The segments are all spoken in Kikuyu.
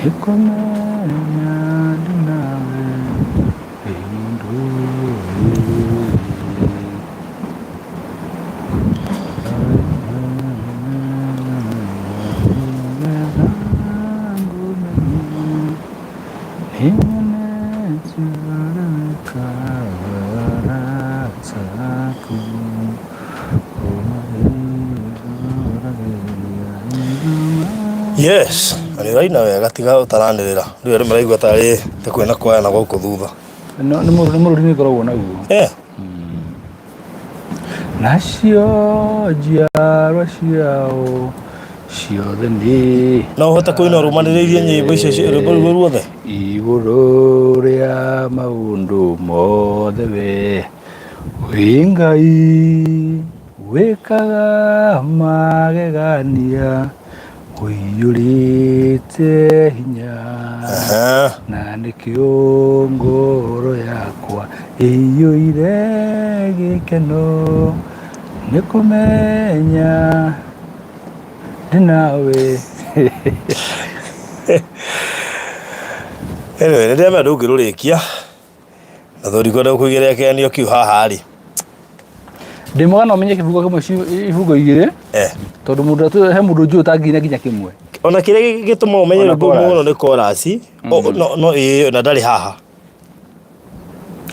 Nĩkũmenya ndĩ nawe wĩ mũndũ Yes, na nĩ ũraina wega tiga ũtaranĩrĩra. Rĩu andũ maraigua tarĩ ta kwĩna kwaya na gũkũ thutha. No, nĩ mũrũri nĩ mũrũri nĩ ngoragwo naguo. Eh, Nacio njiarwa ciao ciothe nĩ no ũhote kũina ũrũmanĩrĩirie nyĩmbo icio rwĩmbo rũu ruothe? Igũrũ rĩa maũndũ mothe we wĩ Ngai wĩkaga magegania ũiyũrĩte hinya. Na nĩkĩo ngoro yakwa ĩiyũire gĩkeno nĩ kũmenya ndĩ nawe. Anyway, nĩ ndĩramenya ndũngĩrũrĩkia na tondũ ndikwenda gũkũigĩrĩra kĩgeranio kĩu haha rĩ. Ndĩ mwega no menye kĩbungo kĩmwe ibungo igĩrĩ tondũ mũndũ he mũndũ njũĩ ũtangĩina nginya kĩmwe. Ona kĩrĩa gĩtũmaga ũmenye Ona rwĩmbo chorus. mũno nĩ chorus. No no ĩĩ na ndarĩ haha.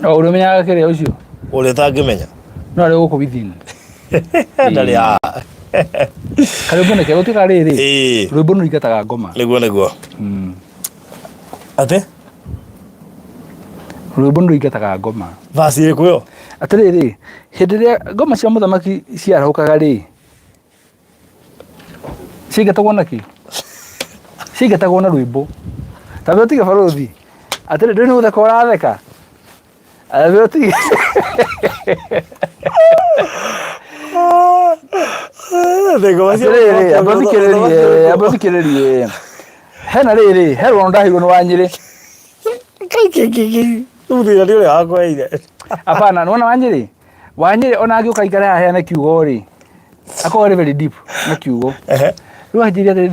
O ũrĩa ũmenyaga kĩrĩa ũcio Ũrĩa ũtangĩmenya. no arĩ gũkũ within. Ndarĩ haha. Karwĩmbo nĩ kega gũtuĩka rĩrĩ rwĩmbo nĩ rũingataga ngoma. Nĩguo nĩguo. Atĩ? Rwĩmbo nĩ rũingataga ngoma. Verse ĩrĩkũ ĩyo? Atĩrĩrĩ, hĩndĩ ĩrĩa ngoma cia mũthamaki ciarahũkaga rĩ, ciaingatagwo na kĩ? Ciaingatagwo na rwĩmbo. Ta wee ũtige barũthi, atĩrĩ ndũĩ nĩ gũtheka ũratheka? Wee ũtige. Atĩrĩrĩ, amba ũthikĩrĩrie, amba ũthikĩrĩrie. Hena rĩrĩ, he rũgano ndaheirwo nĩ Wanyĩrĩ. Rĩu thĩna nĩ ũrĩa wakweire. Hapana, nĩwona Wanyĩrĩ? Wanyĩrĩ ona angĩũka aikare haha heane kiugo rĩ, akorwo arĩ very deep na kiugo. Rĩu anjĩire atĩrĩ,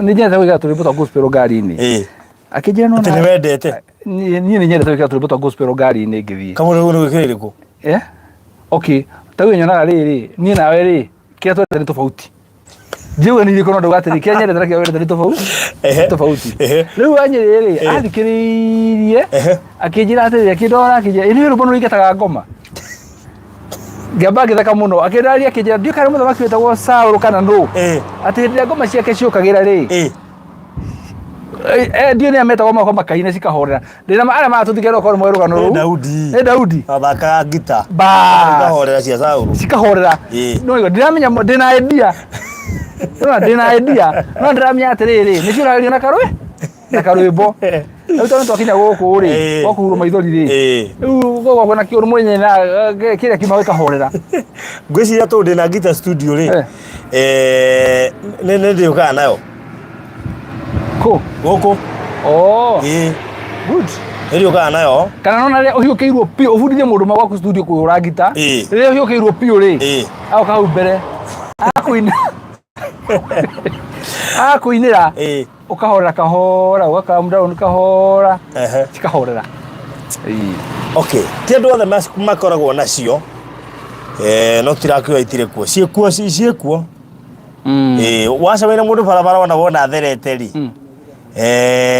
nĩ nyendete gwĩkĩra tũrwĩmbo twa gospel ngari-inĩ. Akĩnjĩra nĩwona Atĩ nĩ wendete? Niĩ nĩ nyendete gwĩkĩra tũrwĩmbo twa gospel ngari-inĩ ngĩthiĩ. Kamũndũ rĩu nĩ gwĩkĩra irĩkũ? Eh? Okay, ta rĩu nyonaga rĩrĩ, niĩ nawe rĩ, kĩrĩa twendete nĩ tofauti. Njiuga nĩ irĩkũ no ndauga atĩrĩ, kĩrĩa nyendete na kĩrĩa wendete nĩ tofauti. Nĩ tofauti. Rĩu Wanyĩrĩ rĩ, athikĩrĩirie, akĩnjĩra atĩrĩrĩ, akĩndora akĩnjĩra, ĩ nĩ rwĩmbo nĩ rũingataga ngoma. Ngĩamba ngĩtheka mũno, akĩndaria akĩnjĩra, ndiũĩ kana mũthamaki wĩtagwo Saũlũ kana nũ, atĩ hĩndĩ ĩrĩa ngoma ciake ciũkagĩra rĩ, ndiũĩ nĩa metagwo magoka makaina cikahorera. Ndĩna ma arĩa maratũthikĩrĩria okorwo nĩ moĩ rũgano Nĩ rũu. Daudi. Nĩ Daudi. Athakaga ngita. Bas. Cikahorera cia Saũlũ. Cikahorera. Ĩĩ. No igua ndiramenya ndĩna idea. Nĩwona ndĩna idea. No ndĩramenya atĩrĩrĩ, nĩ ciũragĩrio na karwĩ na karwĩmbo. Rĩu tondũ twakinya gũkũ rĩ, gwakũhurwo maithori rĩ. Rĩu gũkorwo na kĩũndũ mwenye na kĩrĩa kiuma gĩkahorera. Ngwĩciria tondũ ndĩna ngita studio rĩ, nĩ nĩ ndĩũkaga nayo. Kũ? Gũkũ. Oh. Ĩĩ. Good. Nĩ ndĩũkaga nayo. Kana nona rĩrĩa ũhiũkĩirwo biũ ũbundithie mũndũ ũmwe gwaku studio kũhũra ngita. Rĩrĩa ũhiũkĩirwo biũ rĩ, agoka hau mbere akũina akũinĩra ũkahorera kahora ũga calm down kahora cikahorera. Okay. Ti andũ othe makoragwo nacio. No tirakiuga itirĩ kuo. Ciĩkuo ciĩkuo. Wacemania na mũndũ barabara wona wona atherete rĩ,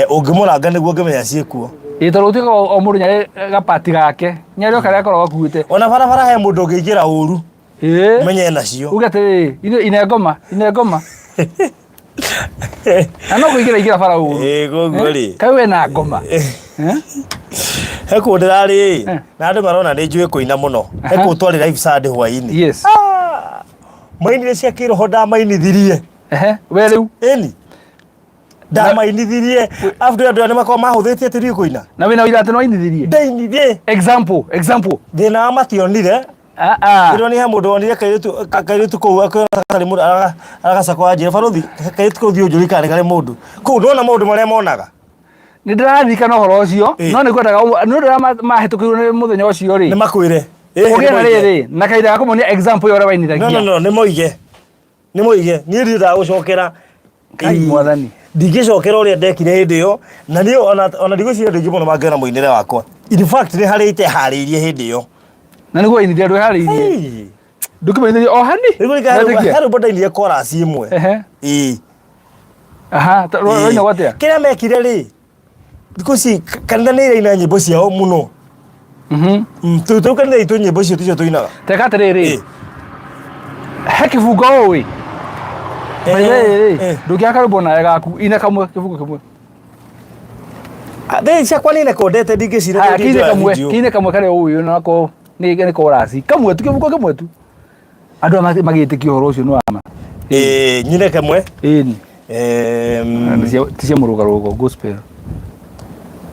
ũngĩmũranga nĩguo ũngĩmenya ciĩkuo. Ĩĩ tondũ gũtuĩkaga o mũndũ nyarĩ gapati gake nyarĩ o karĩa akoragwo akuĩte. Ona barabara he mũndũ ũngĩingĩra ũru ũmenye nacio. Uge atĩrĩrĩ, ine ngoma, ine ngoma. Na no kũingĩra ingĩra bara ũru. Ĩĩ koguo rĩ. Kaĩ we na ngoma. He kũndũ ndĩrarĩ na andũ marona nĩ njũĩ kũina mũno. He kũndũ twarĩ live Sunday hwaĩ-inĩ. Yes. Mainire cia kĩroho ndamainithirie. Ehe, we rĩu. Ĩni. Ndamainithirie. After andũ aya nĩmakoragwo mahũthĩtie atĩ ndiũĩ kũina. Na wĩna ũira atĩ nĩwainithirie? Ndainithirie. Example, example. Thĩna wa mationire. Ah, ah. Ndĩrona he mũndũ wonire kairĩtu kairĩtu kũu akĩona karĩ mũndũ aragacakwa anjĩra barũthi kairĩtu kũu thiĩ ũnjũrie kana nĩ karĩ mũndũ kũu ndona maũndũ marĩa monaga. Nĩ ndĩraririkana ũhoro ũcio Ĩ. no nĩ ngwendaga nĩ ũndũ ũrĩa mahĩtũkĩirwo nĩ mũthenya ũcio rĩ Nĩ makwĩre. Ĩ, ũgĩe na nĩ moige. rĩrĩ na kahinda ga kũmonia example ya ũrĩa No no wainithagia. no nĩ moige. Nĩ moige niĩ ndiendaga gũcokera. Ngai Ĩ, mwathani. Ndingĩcokera ũrĩa ndekire hĩndĩ ĩyo na niĩ ona ona ndigwĩciria andũ aingĩ mũno mangĩona mũinĩre wakwa. In fact nĩ harĩa iteharĩirie hĩndĩ ĩyo. Na nĩguo wainithia ndwĩharĩirie. Ĩ. Ndũkĩmainithia o hani. Rĩu Wetĩkia? he rwĩmbo ndainire chorus ĩmwe. Ehe. Ĩ. Aha, rwainagwo atĩa? Kĩrĩa mekire rĩ thikũ ici kanitha nĩ iraina nyĩmbo ciao mũno. Tũu kanitha itũ nyĩmbo icio ticio tũinaga. Teka atĩrĩrĩ. He kĩbungo ũĩ. By the way rĩ, ndũngĩaka rwĩmbo nawe gaku, ina kamwe kĩbungo kĩmwe. Thĩ ciakwa nĩ rekondete ndingĩcina. Haya, kine kamwe, kine kamwe karĩa ũĩ nako nĩ nĩ chorus. Kamwe tu kĩbungo kĩmwe tu. Andũ aya magĩtĩkia ũhoro ũcio nĩ wa ma. Ĩĩ, nyine kamwe. Ĩni. Ti cia mũrũgarũgo gospel.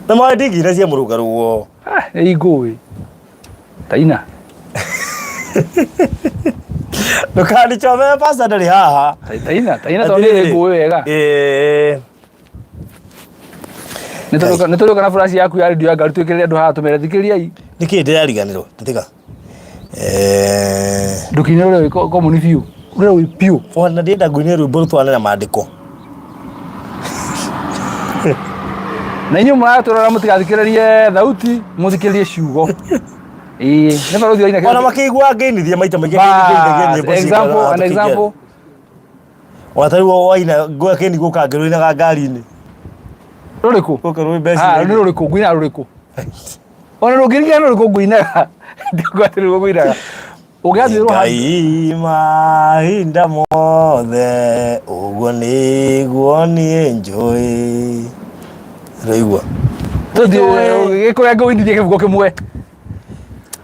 Na ma ndingĩina cia mũrũgarũgo. Ah, nĩ ingũĩ. Taina. Ndũkanichomere pastor ndarĩ haha. Taina, taina tondũ nĩ ngũĩ wega. Ĩĩ. Nĩ tũrĩũka na flash yaku ya radio ya ngari twĩkĩrĩre andũ haha tũmere thikĩrĩriai. Nĩkĩ ndĩrariganĩrwo? Tiga. Eh. Ndũkinyĩre ũrĩa wĩ komuni biũ. Ũrĩa wĩ biũ. Ona ndĩrenda ngũine rwĩmbo rũtwarane na maandĩko. Na inyuĩ mũratũrora mũtigathikĩrĩrie thauti, mũthikĩrĩrie ciugo. Ĩĩ, nĩ barũthi waina Ona makĩigua ngĩinithia maita maingĩ ngĩinithagia nyĩmbo Example, an example. Ona ta rĩu waina ngũya kĩni gũka ngĩrũinaga ngari-inĩ. Rũrĩkũ? Gũka rwĩ mbeca. Ah, nĩ rũrĩkũ? Ngũina rũrĩkũ? Ona rũngĩririkana rũrĩkũ ngũinaga. Ndikuga atĩ rũrĩkũ ngũinaga. Ũgĩathiĩ rũha. Ngai mahinda mothe ũguo nĩguo niĩ njũĩ. Rũigua. Tũthiĩ gĩkũrĩa ngũinithie kĩbungo kĩmwe.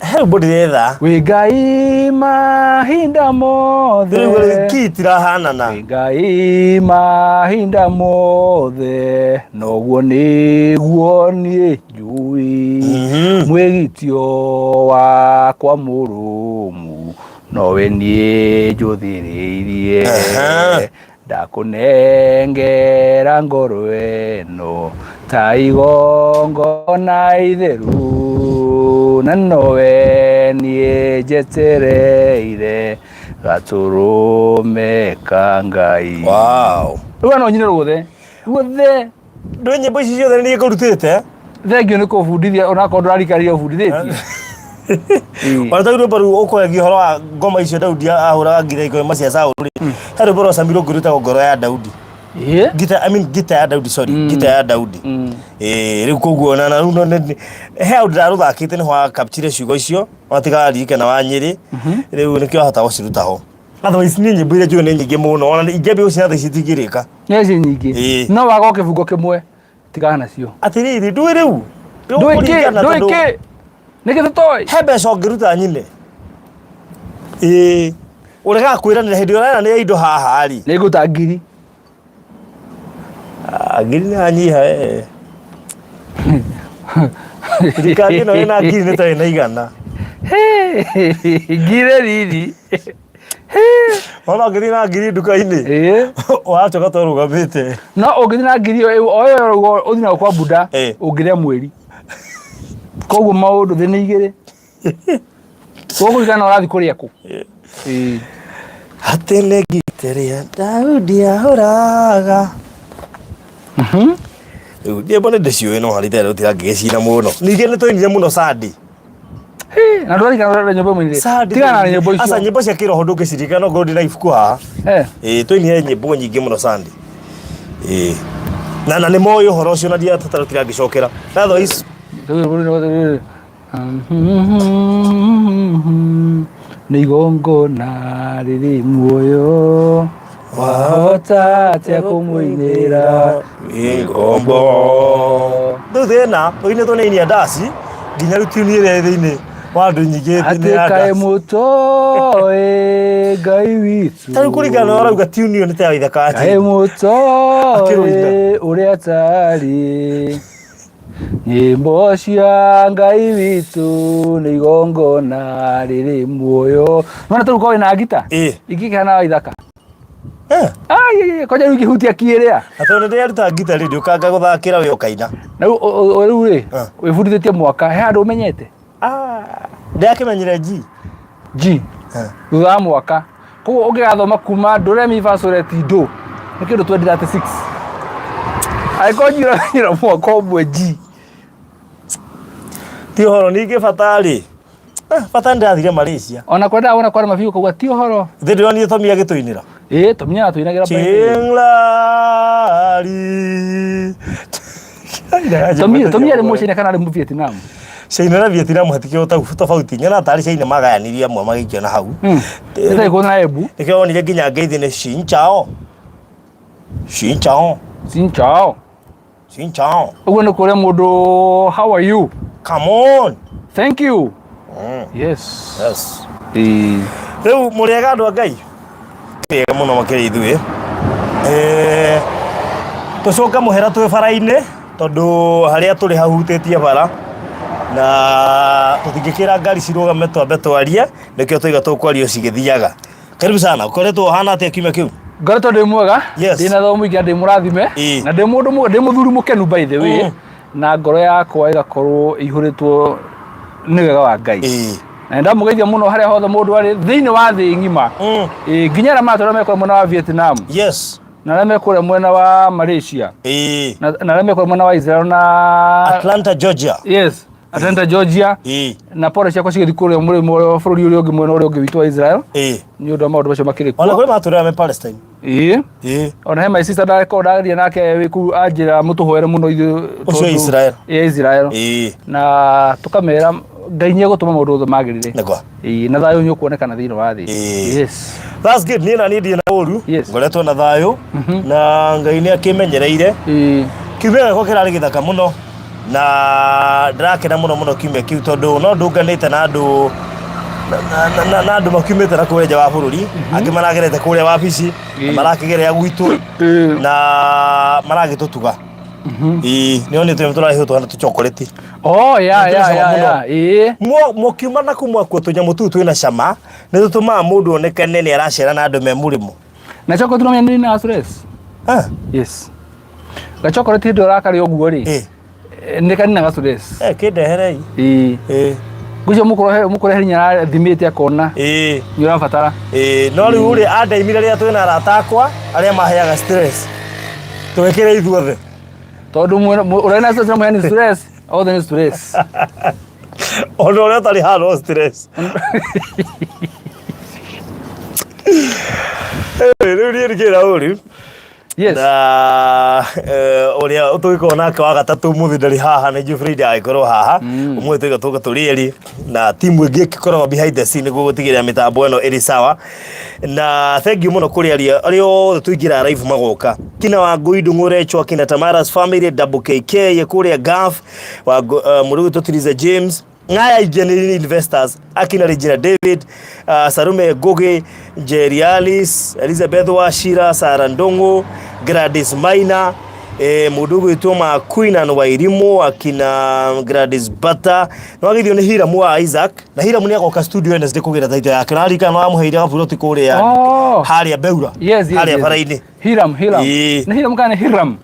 He rwĩmbo ndĩretha. Wĩ Ngai mahinda mothe. Rĩu ki itirahanana. Wĩ Ngai mahinda mothe noguo nĩguo niĩ njũĩ. Mwĩgitio wakwa mũrũmu nowe niĩ njũthĩrĩirie. Ndakũnengera ngoro ĩno ta igongona itheru na nowe niĩ njetereire gatũrũme ka Ngai. Wow. Rĩu no nyine ruothe ruothe. Ndũĩ nyĩmbo ici ciothe nĩ niĩ ngũrutĩte. Thengio nĩ kũbundithia onakorwo ndũrarikaria ũbundithĩtie. Ona ta rwĩmbo rũu ũkwagia ũhoro wa ngoma icio Daudi ahũraga ngita ikũmi cia Saũlũ rĩ, he rwĩmbo rwacamirwo ngũrĩtagwo ngoro ya Daudi. Ngita, I mean ngita ya Daudi, sorry, ngita ya Daudi. Ĩĩ, rĩu koguo ona na rĩu he handũ ndarũthakĩte nĩho akapchire ciugo icio, ona tigaririkana wa Nyĩrĩ, rĩu nĩkĩo ahota gũciruta ho. Otherwise niĩ nyĩmbo iria njũĩ nĩ nyingĩ mũno, ona ingĩambia gũcina thaa ici itingĩrĩka. Nĩ ici nyingĩ. Ĩĩ. No waga o kĩbungo kĩmwe tigana nacio. Atĩrĩrĩ, ndũĩ rĩu? Ndũĩ kĩ? Ũkũringana Ndũĩ tondũ kĩ? Nĩkĩ tũtoĩ? He mbeca ũngĩruta nyine. Ĩĩ. Ũregaga kwĩranĩra hĩndĩ ĩrĩa ũreranĩra indo haha rĩ. Nĩ ngũruta ngiri. Ah, ngiri nĩ yanyiha eh. Thirikari ĩno ĩna ngiri nĩ ta ĩna igana. Ngiri riri. Ona ũngĩthiĩ na ngiri nduka-inĩ. Ĩĩ. Ũracoka to ũrũgamĩte. No ũngĩthiĩ na ngiri ĩyo o ĩyo ũrauga ũthiĩ nayo kwa buda ũngĩrĩa mweri. Koguo maũndũ thĩ nĩ igĩrĩ. Ũkũririkana ũrathiĩ kũrĩa kũ. Ĩĩ. Atĩ nĩ ngita ĩrĩa Daudi ahũraga. Rĩu nyĩmbo nĩ ndĩciũĩ no harĩ itherũ tirangĩgĩcina mũno. Ningĩ nĩ twainire mũno Sunday. Na ndũraririkana ũrĩa nyĩmbo imwe irĩ. Sunday Tigana na nyĩmbo Aca icio. nyĩmbo cia kĩroho ndũngĩciririkana no ngorwo ndĩ na ibuku haha. Ĩĩ twainire nyĩmbo nyingĩ mũno Sunday. Ĩĩ. Na na nĩ moĩ ũhoro ũcio na ndiabatara tirangĩcokera. Na otherwise Nĩ igongona rĩrĩ muoyo wahota atĩa kũmũinĩra Ngombo. Rĩu thĩna ũinĩtwo nĩ aini a ndaci nginya rĩu tiuni ĩrĩa ĩ thĩinĩ wa andũ nyingĩ atĩ nĩ ya kaĩ ndaci. mũtoĩ Ngai witũ Ta rĩu kũringana na ũrĩa ũrauga tiuni ĩyo nĩ ta ya ithaka kaĩ Akĩrũina. mũtoĩ ũrĩa tarĩ. Nyĩmbo cia Ngai witũ nĩ igongona rĩrĩ muoyo. Nona tũrũ korwo na ngita Ĩ. ingĩkĩhana wa ithaka. Eh. Ai, kwanja rĩu ingĩhutia kĩrĩa. Na tondũ ndĩreruta ngita rĩ ndũkanga gũthakĩra we ũkaina. Na rĩu rĩu rĩ Ah. wĩbundithĩtie mwaka he handũ ũmenyete? Ah. Ndĩrakĩmenyire G. G. Eh. Thutha wa mwaka. Koguo ũngĩgathoma kuma do re mi fa sol la ti do nĩ kĩndũ 2036. Angĩkorwo G ũramenyera mwaka ũmwe G. Ti ũhoro ningĩ bata rĩ. Eh, bata nĩndĩrathire Malaysia. Ona kwendaga wona kwarĩ mabiũ ũkauga ti ũhoro. Thĩ ndĩronire Tommy agĩtũinĩra. Ĩĩ Tommy nĩaratũinagĩra by the way. Chinglari. Tommy Tommy arĩ mũcaina kana arĩ Mũvietnam? China na Vietnam hatikĩrĩ tofauti nyona tarĩ China magayanirie amwe magĩikio na hau. Nĩ ta na Embu. Nĩkĩo wonire nginya ngeithi nĩ Xin chao. Xin chao. Xin chao. Xin chao. Ũguo nĩ kũrĩa mũndũ how are you? Come on. Thank you. Yes. Yes. Ĩĩ. Rĩu mũrĩega andũ a Ngai? Wega mũno makĩria ithuĩ. Eh, tũcũnga mũhera twĩ bara-inĩ tondũ harĩa tũrĩ hahutĩtie bara na tũtingĩkĩra ngari cirũgame twambe twarie nĩkĩo tũiga tũkwaria cigĩthiaga. Karibu sana. Ũkoretwo ũhana atĩa kiumia kĩu? Ngoretwo ndĩ mwega. Yes. Ndĩ na thayũ mũingĩ na ndĩ mũrathime. Ĩĩ. Na ndĩ mũndũ ndĩ mũthuri mũkenu by the way. Na ngoro yakwa ĩgakorwo ĩihũrĩtwo nĩ wega wa Ngai. Ĩĩ. Na nĩndamũgeithia mũno harĩa hothe mũndũ arĩ thĩinĩ wa thĩ ng'ima. Ĩĩ, nginya arĩa maratũra me kũrĩa mwena wa Vietnam. Yes. Na arĩa me kũrĩa mwena wa Malaysia. Ĩĩ. Na arĩa me kũrĩa mwena wa Israel na Atlanta, Georgia. Yes. Atlanta, Georgia. Ĩĩ. Na pole ciakwa cigĩthiĩ kũrĩa mũrĩmo ũrĩa wa bũrũri ũrĩa ũngĩ mwena ũrĩa ũngĩ witũ wa Israel. Ĩĩ. Nĩ ũndũ wa maũndũ macio makĩrĩ Ona kuo. kũrĩ matũraga me Palestine. Ĩĩ. Ĩĩ. Ona he my sister ndakorwo ndaria nake wĩ kũu anjĩra mũtũhoere mũno ithuĩ Ũcio tondũ- Israel. Ĩĩ, Israel. Ĩĩ. Na tũkamera Ngai nĩ egũtũma maũndũ mothe magĩrĩre. Nĩguo. Ĩĩ, na thayũ nĩ ũkuonekana thĩinĩ wa thĩ. Ĩĩ. Yes. That's good. Niĩ na niĩ ndirĩ na ũru. Yes. Ngoretwo na thayũ. Na Ngai nĩ akĩmenyereire. Ĩĩ. Kiumia gĩakwa kĩrarĩ gĩthaka mũno na ndĩrakena mũno mũno kiumia kĩu tondũ no ndũnganĩte na andũ na- na- na andũ makiumĩte na kũrĩa nja wa bũrũri angĩ maragerete kũrĩa wabici na marakĩgerera gwitũ na maragĩtũtuga. Ĩĩ, nĩ onete tũrarĩhwo twana tũchokoreti. Oh, ya, ya, Tũrĩ ya, cama ya. mũno. Ĩĩ. Mũkiuma na kuu mwakua tũnyamũ tũu twĩna cama nĩ tũtũmaga mũndũ onekane nĩ aracera na andũ me mũrĩmo. Na chocolate no nĩ na stress. Ah, Yes. Gachocolate hĩndĩ ũrakarĩa ũguo rĩ. ĩĩ. Nĩ kaninaga stress. Eh, kĩndeherei. Ĩĩ. Ĩĩ. Ngwĩciria mũkũrehe mũkũrehe nginya arathimĩte akona Ĩĩ. nĩ ũrabatara. Ĩĩ, no rĩu rĩ andaimire rĩrĩa twĩna arata akwa arĩa maheaga stress. Twekĩre ithuothe. Tondũ ũrĩa na stress na mũheani stress, othe nĩ stress. Ona ũrĩa ũtarĩ haha no stress. Eh, rĩu niĩ ndikĩrĩ na ũru. Yes. Na ũrĩa tũgĩkorwo nake wa gatatũ mũthĩ ndarĩ haha nĩ Geoffrey ndagĩkorwo haha. Ũmũthĩ tũiga tũka tũrĩ erĩ na timu ĩngĩ ĩgĩkoragwo behind the scene nĩguo gũtigĩrĩra mĩtambo ĩno ĩrĩ sawa. Na thank you mũno kũrĩ arĩa arĩa othe tũingĩraga live magoka. Kina Wangũi Ndung'u Rachel, kina Tamara's family, Double KK kũrĩa Gulf, mũrũ witũ Teresa James, ng'aya aingĩ nĩ investors akina Regina David, Sarume Ngugi, Jerry Alice, Elizabeth Wachira, Sarah Ndung'u, Gladys Maina, mũndũ ũgwĩtwo ma Queen and Wairimu, akina Gladys Bata nĩwagĩthio nĩ Hiramu wa Isaac na Hiramu nĩ agoka studio Wednesday kũgĩra taito yake ũraririkana nĩwamũheire gaburoti kũrĩa Oh. harĩa Beura Yes, harĩa yes. bara-inĩ Hiram, Hiram. Ĩĩ. Nĩ Hiram kana nĩ Hiram?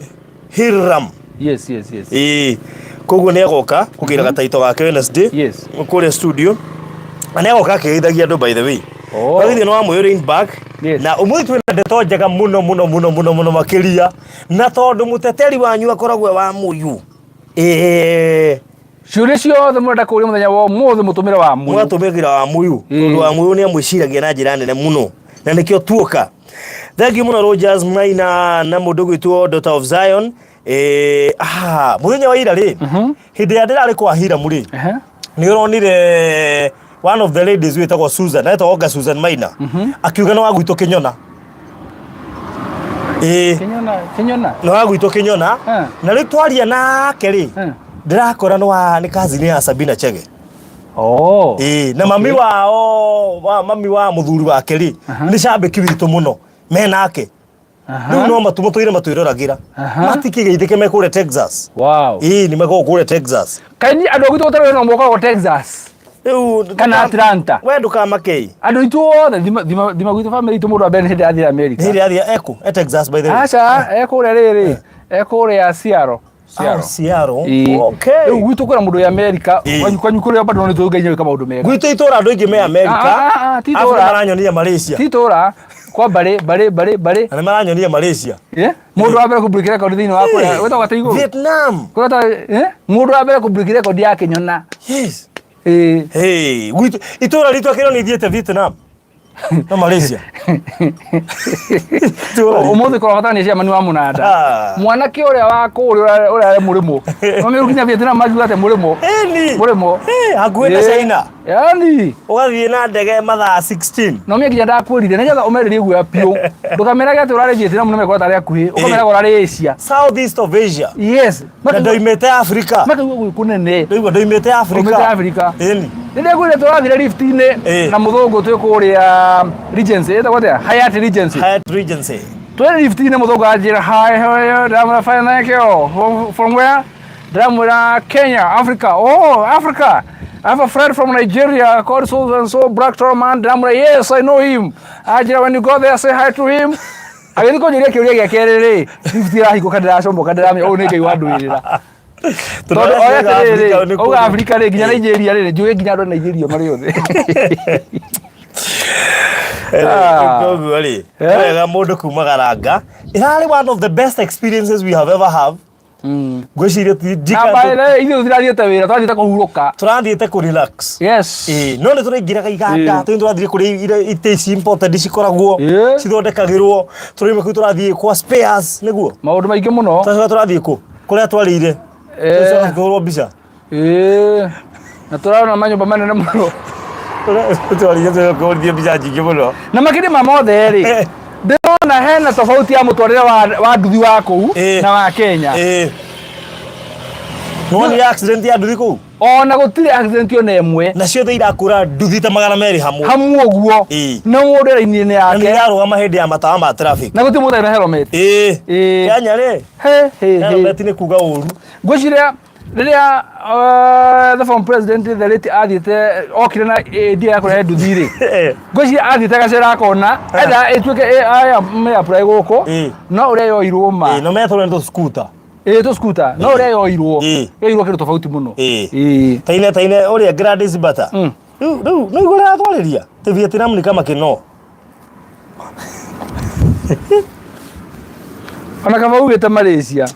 Hiram. Yes. Ĩĩ. Koguo nĩ agoka kũgĩra gataito gake Wednesday. Yes. Kũrĩa studio. Na nĩ agoka akĩgeithagia andũ by the way. Oh. Wagithio nĩ wamũyũ rain back. Yes. Na ũmũthĩ twĩna ndeto njega mũno mũno mũno mũno mũno makĩria. Na tondũ mũteteri wanyu akoragwo e wa mũyũ. Ĩĩ. Ciũria ciothe mũrenda kũria mũthenya wa ũmũthĩ mũtũmĩre wa mũyũ. Mũgatũmĩra wa mũyũ. Ĩĩ. Tondũ wa mũyũ nĩ amwĩciragia na njĩra nene mũno. Na nĩkĩo tuoka. Thank you mũno Rogers Maina na mũndũ gwĩtwo Daughter of Zion. Mũthenya wa ira rĩ, hĩndĩ ĩrĩa ndĩrarĩ kwa Hiramu rĩ, nĩ ũronire one of the ladies wĩtagwo Susan, etagwo anga Susan Maina, akiuga nĩ wa gwitũ Kĩnyona. Ĩĩ, Kĩnyona, Kĩnyona. nĩ wa gwitũ Kĩnyona. Na rĩu twaria nake rĩ, ndĩrakora nĩ wa nĩ cousin ya Sabina Chege. Oh. Ĩĩ, na mami wao wa mami wa mũthuri wake rĩ, nĩ cambĩki witũ mũno me nake. Rĩu no matu matũire matwĩroragĩra. Matikĩgeithĩke me kũrĩa Texas. Wow. Ĩĩ nĩ makoragwo kũrĩa Texas. Kaĩ niĩ andũ a gwitũ gũtarĩ no mokoragwo Texas Rĩu kana Atlanta. We ndũkamakei. Andũ aitũ othe thima thima thima gwitũ family itũ mũndũ wa mbere nĩ hĩndĩ athire America. Nĩ hĩndĩ athiĩ eku e Texas by the way. Aca ekũrĩa rĩrĩ ekũrĩa Seattle. Seattle. Seattle. Ĩĩ. Okay. Rĩu gwitũ kwĩna mũndũ wĩ America Ĩĩ. kwanyu kwanyu kũrĩa bado nĩ tũngai gwĩka maũndũ mega. Gwitũ itũra andũ aingĩ me America. Ah, ah, ah, ti Arabu itũra. maranyonia Malaysia. Ti itũra kwa mbarĩ mbarĩ mbarĩ mbarĩ. Na nĩ maranyonia Malaysia. Eh? Mũndũ wa mbere kũ break record thĩinĩ wa kũrĩa wĩtagwo atĩa igũrũ? Vietnam. Kũrĩa ta- eh? Mũndũ wa mbere kũ break record ya kĩnyona. Yes. Ĩĩ. Hey, gwitũ itũra ritũ akĩrwo nĩ ithiĩte Vietnam. No Malaysia. Itũra ritũ. Ũmũthĩ kũrabata nĩ ciamani wa mũnanda. Ah. Mwanake ũrĩa wa kũrĩa ũrĩa mũrĩmo. No nginya Vietnam majuga atĩ mũrĩmo. Ĩni. Mũrĩmo. Eh, hakuhĩ na China. Yani. Ũgathiĩ na ndege mathaa 16. No mie nginya ndakwĩrire nĩgetha ũmerĩrie guoya biũ. Ndũkamerage atĩ ũrarĩ Vietnam nĩ mekora tarĩ hakuhĩ. Ũkameraga ũrarĩ Asia. Southeast of Asia. Yes. Na ndoimĩte Africa. Makaigua gwĩ kũnene. Ndoigua ndoimĩte Africa. Ndoimĩte Africa. Ĩni. Nĩndaiguire tũrathire lift-inĩ Ĩĩ. na mũthũngũ twĩ kũrĩa Regency ĩtagwo atĩa? Hyatt Regency. Hyatt Regency. Twĩ lift-inĩ mũthũngũ anjĩra hi how are you? Ndĩramwĩra fine thank you. From where? Ndĩramwĩra Kenya, Africa. Oh, Africa. I have a friend from Nigeria called so and so black tall man. Ndĩramwĩra yes, I know him. Anjĩra when you go there say hi to him. Agĩthiĩ kũnjũria kĩũria gĩa kerĩ rĩ, lift ĩrahingũka ndĩracomoka ndĩramenya ũyũ nĩ Ngai wandũĩrĩra. Tondũ oya atĩrĩrĩ, auga Afrika rĩ nginya Nigeria rĩ njũĩ nginya andũ a Nigeria marĩ othe. Ah. Koguo rĩ, Eh? wega mũndũ kuma garanga. Ĩrarĩ one of the best experiences we have ever have. Ngwĩciria ti Na njika by the way, ithuĩ tũtirathiĩte wĩra tũrathiĩte kũhurũka. tũrathiĩte kũ relax. Yes. Ĩĩ, no nĩ tũraingĩraga iganda, Ĩĩ. tũrĩ tũrathiĩ kũrĩa itĩ ici imported cikoragwo Ĩĩ. cithondekagĩrwo, tũraima kũu tũrathiĩ kwa spares nĩguo. Maũndũ maingĩ mũno. Tũracoka tũrathiĩ kũ? Kũrĩa twarĩire. Eh. Tũracoka tũkĩhũrwo mbica. Ĩĩ. Na tũrarona manyũmba manene mũno. Twarĩire tũkĩhũrithio mbica nyingĩ mũno. Na makĩria ma mothe rĩ, Eh. ndĩrona hena tofauti ya mũtwarĩre wa wa nduthi wa kũu Ĩĩ. na wa Kenya. Ĩĩ. Nĩwonire accident ya nduthi kũu? Ona gũtirĩ accident ona ĩmwe. Na ciothe irakũra nduthi ta 200 hamwe. Hamwe ũguo. Ĩĩ. Na mũndũ raini-inĩ Na nĩ yake. irarũgama hĩndĩ ya matawa ma traffic. Na gũtirĩ mũndũ na helmet. Ĩĩ. Ĩĩ. Kenya rĩ, He he he. helmet nĩ kuga ũru. Ngwĩciria rĩrĩa the former president the late athiĩte okire na idea ya kũrehe nduthi rĩ ngwĩciria athiĩte gacera akona etha ĩtuĩke aya me apply gũkũ Ĩĩ. no ũrĩa yoirwo ma Ĩĩ, no metũrwo nĩ tũskuta. ĩĩ tũ scooter no ũrĩa yoirwo Ĩĩ. yoirwo kĩndũ tofauti mũno Ĩĩ. Ĩĩ. Taine taine ũrĩa Gladys Bata. Rĩu rĩu nĩ ũrĩa atwarĩria. Ti Vietnam ni kama kĩno. Ona kaba ugĩte Malaysia.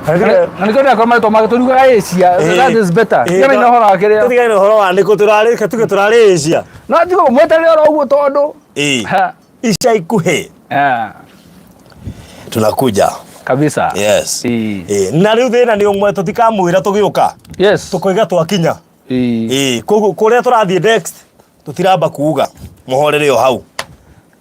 Na nĩkĩo ndĩrakorwo marĩtwa make tũriugaga Asia. That is better. Tigana na ũhoro wa kĩrĩa. Tũtigane na ũhoro wa nĩkũ tũrarĩ reke tuge tũrarĩ Asia. No tiga mweterere oro ũguo tondũ. Ĩĩ. Ha. Ica ikuhĩ Ah, tunakuja. Kabisa. Yes. Ĩĩ. Ĩĩ. Na rĩu thĩna nĩ ũmwe tũtikamwĩra tũgĩũka. Yes. Tũkoiga twakinya. Ĩĩ. Ĩĩ, koguo kũrĩa tũrathiĩ next tũtiramba kuuga mũhorere o hau.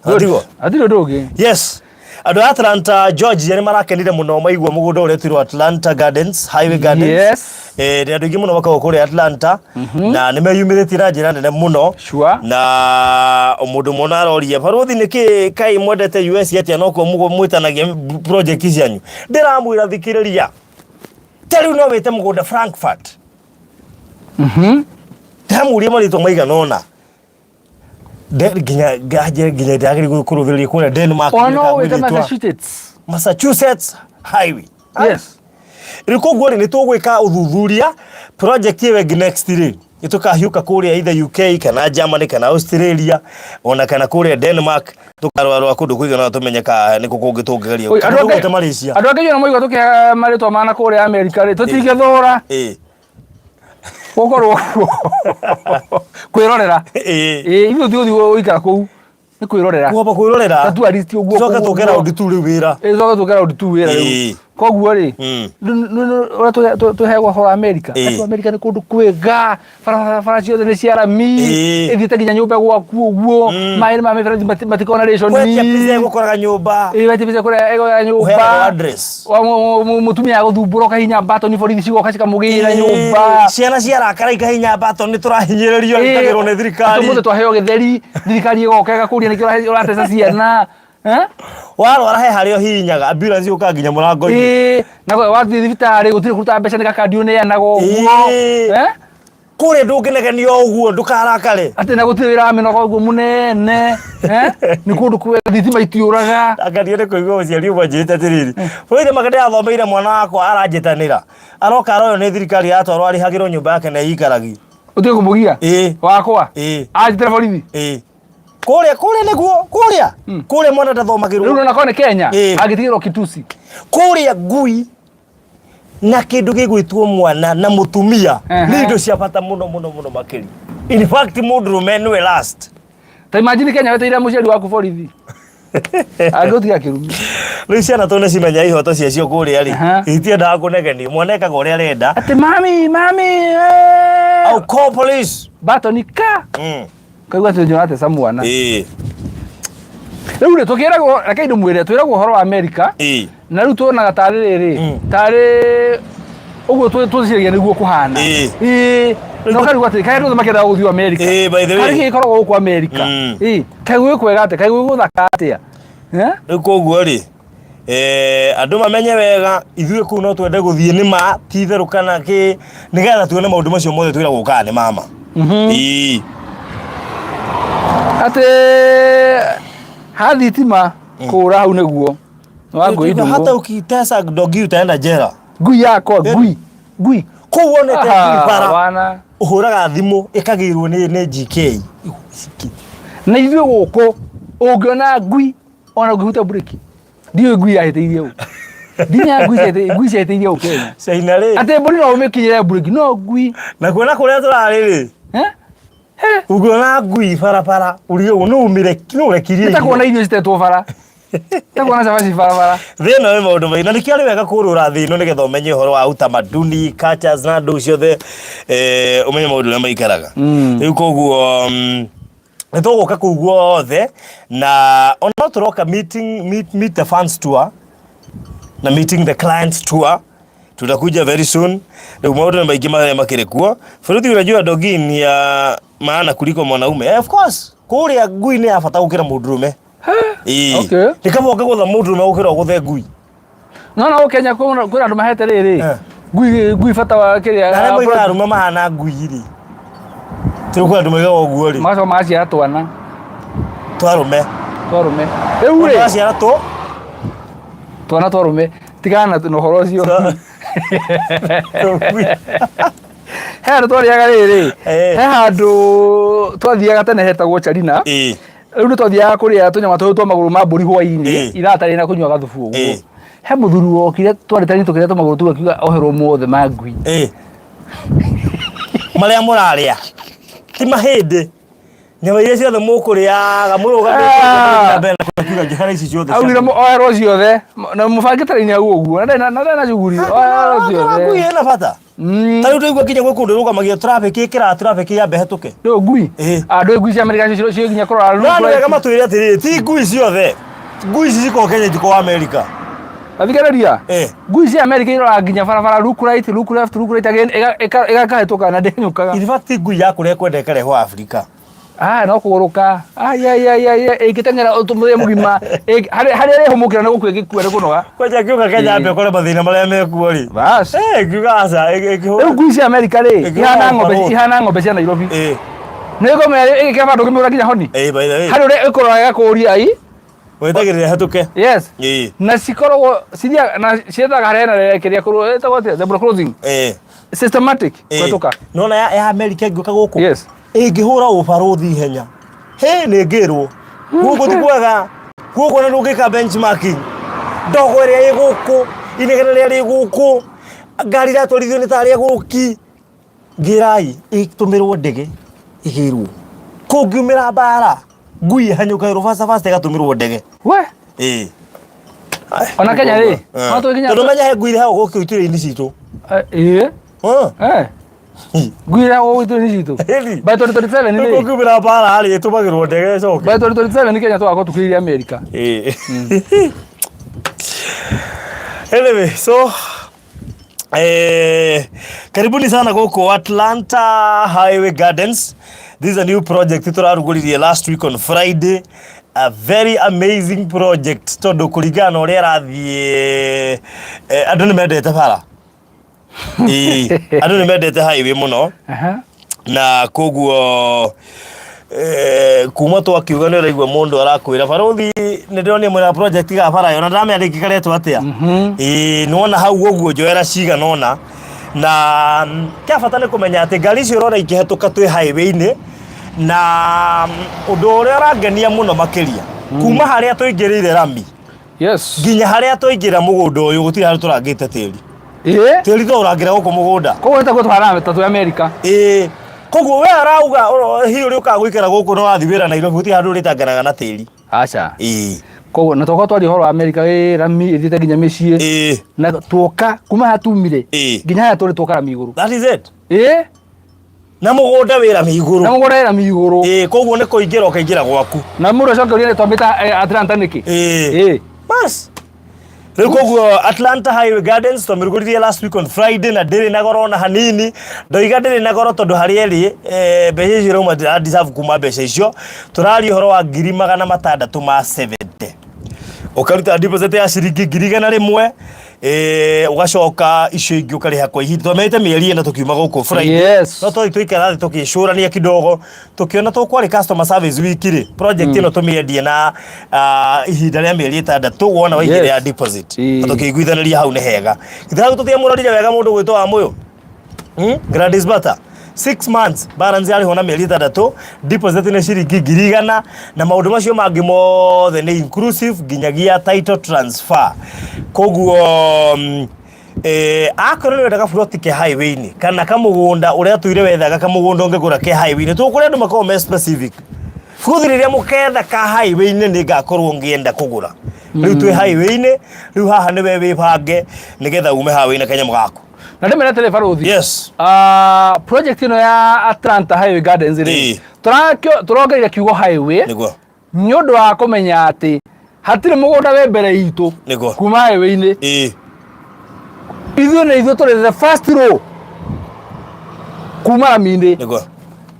Good. Atiguo? Hatirĩ ũndũ ũngĩ. Yes. Andũ a Atlanta Georgia nĩ marakenire mũno maigua mũgũnda ũrĩa ũtirwo Atlanta Gardens, Highway Gardens. Yes. Eh, nĩ andũ aingĩ mũno makoragwo kũrĩa Atlanta na nĩ meyumĩrĩtie na njĩra nene mũno. Sure. Na mũndũ ũmwe ona aroria barũthi nĩkĩ kaĩ mwendete US atĩa nokuo mwĩtanagia project cianyu. Ndĩramwĩra thikĩrĩria. Ta rĩu no wĩte mũgũnda Frankfurt. Ndamũria marĩtwa maigana ũna. Nginya nginya nginya ndagĩrĩirwo kũrũthĩrĩria kũrĩa Denmark. Ona no nĩkagwĩrĩtwa wĩte Massachusetts. Massachusetts Highway. Yes. Rĩu koguo rĩ nĩ tũgwĩka ũthuthuria project ĩyo ĩngĩ next rĩ nĩ tũkahiũka kũrĩa either UK kana Germany kana Australia ona kana kũrĩa Denmark tũkarorarora kũndũ kũigana ũna tũmenye ka nĩkũ kũngĩ tũngĩgeria. Oi, Kana andũ tũgwĩte angĩ Malaysia. andũ angĩ ona moiga tũkĩhe marĩtwa mana kũrĩa Amerika rĩ tũtingĩthũra Ĩĩ. gũkorwo kwĩrorera. Ĩĩ. Ĩĩ ithuĩ tũthiĩ gũikara kũu nĩ kwĩrorera. Kwamba kwĩrorera. Ta tourist ũguo. Tũcoke tũke round tu rĩu wĩra. Ĩĩ tũcoke tũke round tu wĩra rĩu. Ĩĩ. Koguo rĩ ũrĩa tũheagwo ũhoro wa Amerika. Ĩĩ. Andũ Amerika nĩ kũndũ kwega barabara ciothe nĩ cia rami Ĩĩ. ĩthiĩte nginya nyũmba gwaku ũguo maĩ ma mĩberethi matikoragwo na Wetia ration. pizza ĩgũkoraga nyũmba. Ĩĩ wetia pizza ĩgũkoraga Ũheanaga nyũmba. address. Wa mũtumia agũthumbũra ũkahihinya button borithi cigoka cikamũgĩra nyũmba. Ciana ciarakara ikahinya button nĩ tũrahinyĩrĩrio ĩkagĩrwo nĩ thirikari. Ũmũthĩ twaheo gĩtheri thirikari ĩgoka ĩgakũria nĩkĩ ũrateca ciana. Eh? Warwara he harĩa ũhihinyaga ambulance yũkaga nginya mũrango-inĩ. Ĩĩ, na wathiĩ thibitarĩ gũtirĩ kũruta mbeca nĩ gakandi ũneanaga ũguo. Ĩĩ. Eh? Kũrĩa ndũngĩnegenio ũguo ndũkarakare. Atĩ na gũtirĩ wĩra wa mĩnoga ũguo mũnene. Eh? Nĩ kũndũ kwega thitima itiũraga. Angaria nĩ kũigua mũciari ũmwe anjĩrĩte atĩrĩrĩ, bũrũri make ndĩrathomeire mwana wakwa aranjĩtanĩra. Aroka aroywo nĩ thirikari yatwarwo arĩhagĩrwo nyũmba yake na ĩikaragi. Ũtige kũmũgia. Ĩĩ. Wakwa. Ĩĩ. Anjĩtĩra borithi. Ĩĩ. Kũrĩa kũrĩa nĩguo kũrĩa kũrĩa mwana Rĩu ndathomagĩrwo. ũrona korwo nĩ Kenya Ĩĩ. angĩtigĩrwo kitusi. Kũrĩa ngui na kĩndũ gĩgwĩtwo mwana na mũtumia nĩ indo cia bata mũno mũno mũno makĩria. In fact mũndũrũme nĩwe last. Ta imagine Kenya weteire mũciari waku borithi. Angĩgũtiga kĩrumi. Rĩu ciana tondũ nĩcimenya ihoto ciacio kũrĩa rĩ, itiendaga kũnegenio. Mwana ekaga ũrĩa arenda. Atĩ mami mami eh. I'll call police. Batoni ka. Kaigua atĩ ũrateca mwana. Ĩĩ. Rĩu rĩ tũkĩragwo reke ndĩmwĩre twĩragwo ũhoro wa Amerika Ĩĩ. na rĩu tuonaga tarĩ rĩrĩ tarĩ ũguo twĩciragia nĩguo kũhana. Ĩĩ. Ĩĩ. Na ũkarigwo atĩrĩ kaĩ andũ othe makĩendaga gũthiĩ Amerika. Ĩĩ, by the way. Kaĩ gĩkĩ gĩkoragwo gũkũ Amerika. Ĩĩ. Kaĩ gwĩ kwega atĩa? Kaĩ gwĩ gũthaka atĩa? Eh? Rĩu koguo rĩ eh, andũ mamenye wega ithuĩ kũu no twende gũthiĩ nĩ ma ti itherũ kana kĩ nĩgetha tuone maũndũ macio mothe twĩragwo kana nĩ mama. Ĩĩ. Atĩ ha thitima kũra hau nĩguo wa ngui Hata ndungũ. ukitesa dogi utaenda jela. Ngui yakwa ngui ngui. Kũu wonete ngui bara Wana. ũhũraga thimũ ĩkagĩrwo nĩ nĩ GK. Na ithuĩ gũkũ ũngĩona ngui ona ũngĩhuta breki ndiũĩ ngui yahĩtĩirie ũ. Ndinya ngui ciahĩtĩirie ngui ciahĩtĩirie ũ Kenya. Caina rĩ. Atĩ mbũri no ũmĩkinyĩre breki no ngui. Na kuona kũrĩa tũrarĩ rĩ. Eh? Ũngĩona ngui barabara ũrige ũguo nũ ũmĩrekirie. Nĩ ta kuona irio citetwo bara. Ta kuona cabaci barabara. Thĩ ĩno ĩ maũndũ maingĩ na nĩkĩo arĩ wega kũrũra thĩ ĩno nĩgetha ũmenye ũhoro wa utamaduni cultures na andũ ciothe eh, ũmenye maũndũ ũrĩa maikaraga. Rĩu koguo nĩ tũgũka kũu guothe na ona no tũroka meeting meet, meet the fans tour na meeting the clients tour tutakuja very soon. Rĩu maũndũ nĩ maingĩ marĩa makĩrĩ kuo. Bũrũri unajua dogi ni ya maana kuliko mwanaume. Eh, of course kũrĩa ngui nĩ ya bata gũkĩra mũndũrũme. Ĩĩ. Okay. Nĩ kaba ũngĩgũtha mũndũrũme gũkĩra ũgũthe ngui. No no Kenya kwĩna kwĩna andũ mahete rĩrĩ. Eh. Ngui ngui bata wa kĩrĩa. Na arĩa moigaga arũme mahana ngui rĩ. Tĩ kwĩ andũ moigaga ũguo rĩ. Magacoka magaciara twana Twarũme. twarũme. Rĩu rĩ Magaciara tũ. twana twarũme tigana na ũhoro ũcio. He handũ twarĩaga rĩrĩ. Eh. He handũ twathiaga tene hetagwo Charina. Ĩĩ. Rĩu nĩ twathiaga kũrĩa tũnyama tũrĩa twa magũrũ ma mbũri hwainĩ Ĩĩ. ithaa tarĩ na kũnyua gathubu ũguo. Ĩĩ. He mũthuri wokire twarĩ tani tũkĩrĩa tũmagũrũ tũu akiuga oherwo mothe ma ngui. Ĩĩ. Marĩa mũrarĩa ti mahĩndĩ. Nyama iria ciothe mũkũrĩaga mũrũgamĩte Ah. na mbere na kiuga njehera ici ciothe. Augire oherwo ciothe na mũbangĩte raini hau ũguo na ndarĩ na na ndarĩ na shughuli oherwo Ngui ciothe. ĩna bata. Ta rĩu ndĩraigua nginya gwĩ kũndũ ĩrũgamagia traffic ĩkĩraga traffic yambe hetũke. Rĩu ngui Ĩĩ. andũ ngui cia Amerika cio cio nginya kũrora No nĩ wega matwĩre atĩrĩrĩ ti ngui ciothe. Ngui ici cikoragwo Kenya itikoragwo Amerika. Athikĩrĩria Eh. ngui cia Amerika iroraga nginya barabara look right look left look right again ĩgakahĩtũka na ndĩnyũkaga. In fact ngui ya kũrĩa ĩkwenda ĩkarehwo Afrika. Ah, no kũgũrũka. Ai ai ai ai ĩngĩteng'era mũthenya mũgima harĩa harĩa ĩrĩhũmũkĩra nĩ gũkua ĩngĩkua nĩ kũnoga. Kwanja ngĩũka Kenya Ĩĩ. ambe ũkore mathĩna marĩa mekuo rĩ. Bas. Eh, ngiuga aca ĩngĩhũra. Rĩu ngui cia Amerika rĩ Ĩngĩhũra ihana ng'ombe ũbarũthi. ihana ng'ombe cia Nairobi. Ĩĩ. Nĩ ngombe ĩgĩkĩra bandũ ũngĩmĩũra nginya honi. Ĩĩ, by the way. Harĩ ũrĩa ĩkũrora ĩgakũria ai. Wetagĩrĩra hetũke. Yes. Ĩĩ. Na cikoragwo cithiaga na ciethaga harĩa hena kĩrĩa kũrũ ĩtagwo atĩa zebra crossing. Ĩĩ. Systematic Ĩĩ. kũhetũka. Nĩwona ya, ya Amerika ĩngĩũka gũkũ? Yes. Ĩngĩhũra ũbarũthi ihenya. Hĩ nĩ ngĩrwo. Gũkũ ti kwega. Gũkũ ona ndũngĩka benchmarking. Ndogo ĩrĩa ĩ gũkũ, inegene rĩrĩa rĩ gũkũ, ngari iratwarithio nĩ tarĩ agũrũki. Ngĩrai ĩtũmĩrwo ndege ĩgĩrwo. Kũngiumĩra mbara, ngui ĩhanyũkagĩrwo faster faster ĩgatũmĩrwo ndege. We. Ĩĩ. Ona Kenya rĩ, no tũgĩkinya- Tondũ menya he ngui irehagwo gũkũ itũra-inĩ citũ. Eh, Ĩĩ. Eh. Eh. Ngui irehagwo gũkũ itũra-inĩ citũ. Ĩni. By 2027 rĩ. Kũngiumĩra mbara rĩ ĩtũmagĩrwo ndege ĩcoke. By 2027 Kenya tũgakorwo tũkĩrĩire Amerika. Ĩĩ. Anyway, so eh, karibuni sana gũkũ Atlanta Highway Gardens. This is a new project tũrarugũririe last week on Friday. A very amazing project tondũ kũringana na ũrĩa ĩrathiĩ andũ nĩ mendete bara. Ĩĩ, andũ nĩ mendete highway mũno. Na koguo kuma twakiuga nĩ ũraigua mũndũ arakwĩra barũthi nĩ ndĩronire mwena project ga bara ĩyo na ndamenya rĩngĩ karetwo atĩa. Ĩĩ, nĩwona hau ũguo njoera cigana ũna na kĩa bata nĩ kũmenya atĩ ngari icio ũrona ikĩhetũka twĩ highway-inĩ na ũndũ ũrĩa ũrangenia mũno makĩria kuma harĩa tũingĩrĩire rami nginya harĩa twaingĩra mũgũnda ũyũ gũtirĩ handũ tũrangĩte tĩri. Tĩri to ũrangĩra gũkũ mũgũnda. Koguo nĩ taguo tũhanaga ta twĩ Amerika. Ĩĩ, koguo we arauga hihi ũrĩa ũkaga gũikara gũkũ na ũrathiĩ wĩra Nairobi gũtirĩ handũ ũrĩtanganaga na tĩri. Aca. Koguo na tokorwo twaria ũhoro wa Amerika ĩ rami ĩthiĩte nginya mĩciĩ. Na tuoka kuma haha tumire nginya haha tũrĩ tuoka rami igũrũ. That is it. Na mũgũnda wĩ rami igũrũ. Na mũgũnda wĩ rami igũrũ. Ĩĩ, koguo nĩ kũingĩra ũkaingĩra gwaku. Na mũndũ acoke ũrie twambĩta Atlanta nĩkĩ? Ĩĩ. Bas. Rĩu koguo Atlanta Highway Gardens twamĩrugũririe last week on Friday na ndĩrĩ na goro ona hanini. Ndoiga ndĩrĩ na goro tondũ harĩa ĩrĩ mbeca icio irauma ndĩra deserve kuma mbeca icio. Tũraria ũhoro wa 670,000. Ũkaruta deposit ya ciringi 100,000 ũgacoka icio ingĩ ũkarĩha kwa ihinda. Twamenyete mĩeri ĩna tũkiuma gũkũ Friday. No twathiĩ twaikara thĩ tũgĩcũrania kidogo tũkĩona tũkwarĩ customer service week rĩ, project ĩno tũmĩendie na ihinda rĩa mĩeri ĩtandatũ wona waigĩrĩra deposit. Na tũkĩiguithanĩria hau nĩ hega. Githĩ hau tũtiamũrorire wega mũndũ gwĩtwo Wamũyũ? Gladys Bata. 6 months balance yarĩhwo na mĩeri ĩtandatũ, deposit nĩ ciringi 100,000 na maũndũ macio mangĩ mothe nĩ inclusive nginyagia title transfer. Koguo akorwo nĩ ũrenda gaburoti ke highway-inĩ kana kamũgũnda ũrĩa tũire wethaga kamũgũnda ũngĩgũra ke highway-inĩ, tũkũrĩ andũ makoragwo me specific. Bũthi rĩrĩa mũketha ka highway-inĩ nĩ ngakorwo ngĩenda kũgũra. Rĩu twĩ highway-inĩ, rĩu haha nĩwe wĩbange nĩgetha ume haha wĩna kanyamũ gaku. Na ndĩmere atĩrĩ barũthi. Project ĩno ya Atlanta Highway Gardens rĩ, tũrongereire kiugo highway nĩ ũndũ wa kũmenya atĩ hatirĩ mũgũnda wĩ mbere itũ kuma highway-inĩ. Ithuĩ nĩ ithuĩ tũrĩ the first row kuma rami-inĩ.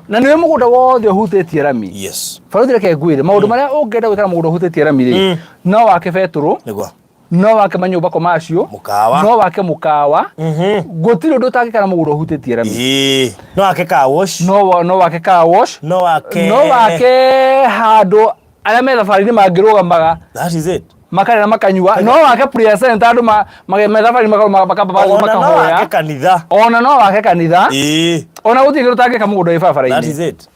Na nĩwe mũgũnda wothe ũhutĩtie rami. Barũthi reke ngwĩre maũndũ marĩa ũngĩenda gwĩka na mũgũnda ũhutĩtie rami rĩ, no wake betũrũ, no wake manyũmba komacio, Mũkawa. no wake mũkawa. Gũtirĩ ũndũ ũtangĩka na mũgũnda ũhutĩtie rami. No wake car wash. No wake car wash. No wake No wake handũ arĩa me thabarĩ-inĩ mangĩrũgamaga. That is it. Makarĩa na makanyua. No wake prayer center andũ me thabarĩ-inĩ Ona no makahoya. wake kanitha. Ona no wake kanitha. Ona gũtirĩ kĩndũ ũtangĩka mũgũnda wĩ barabara-inĩ. That is it.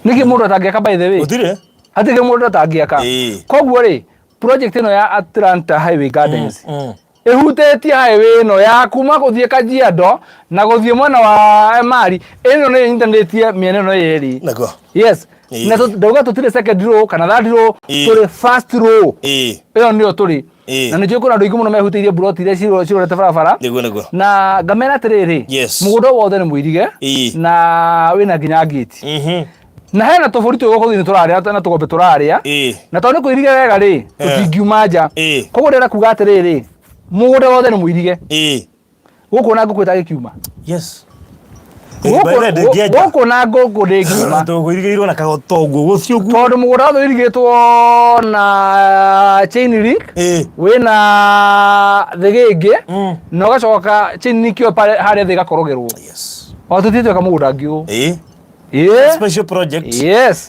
Nĩkĩ mũndũ atangĩaka by the way? Gũtirĩ. Hatirĩ kĩndũ mũndũ atangĩaka. Koguo rĩ, project ĩno ya Atlanta Highway Gardens ĩhutĩtie highway ĩno ya kuma gũthiĩ Kajiado na gũthiĩ mwena wa Emali, ĩno nĩ ĩnyitanĩtie mĩena ĩno yerĩ. Yes. Na ndauga tũtirĩ second row kana third row, tũrĩ first row. Ĩyo nĩyo tũrĩ. Na nĩ njũĩ kwĩna andũ aingĩ mũno mehutĩirie mburoti iria cirorete barabara. Na ngamera atĩrĩrĩ, mũgũnda wothe nĩ mũirige na wĩna nginya ngĩti. Na hena tũbũri twĩ gũkũ thĩinĩ tũrarĩa na tũgombe tũrarĩa. Na tondũ nĩ kũirige wega rĩ, tũtingiuma nja. Koguo ndĩrenda kuga atĩrĩrĩ, mũgũnda wothe nĩ mũirige. Gũkũ na ngũkũ ĩtangĩkiuma. Gũkũ na ngũkũ ndĩngiuma. Tũirigĩirwo na kagotongo gũthiĩ ũguo. Tondũ mũgũnda wothe ũirigĩtwo na chain link, wĩna thĩgĩngĩ, na ũgacoka chain link ĩyo harĩa thĩ ĩgakorogerwo. O tũthiĩte tweka mũgũnda ũngĩ ũũ. Special project.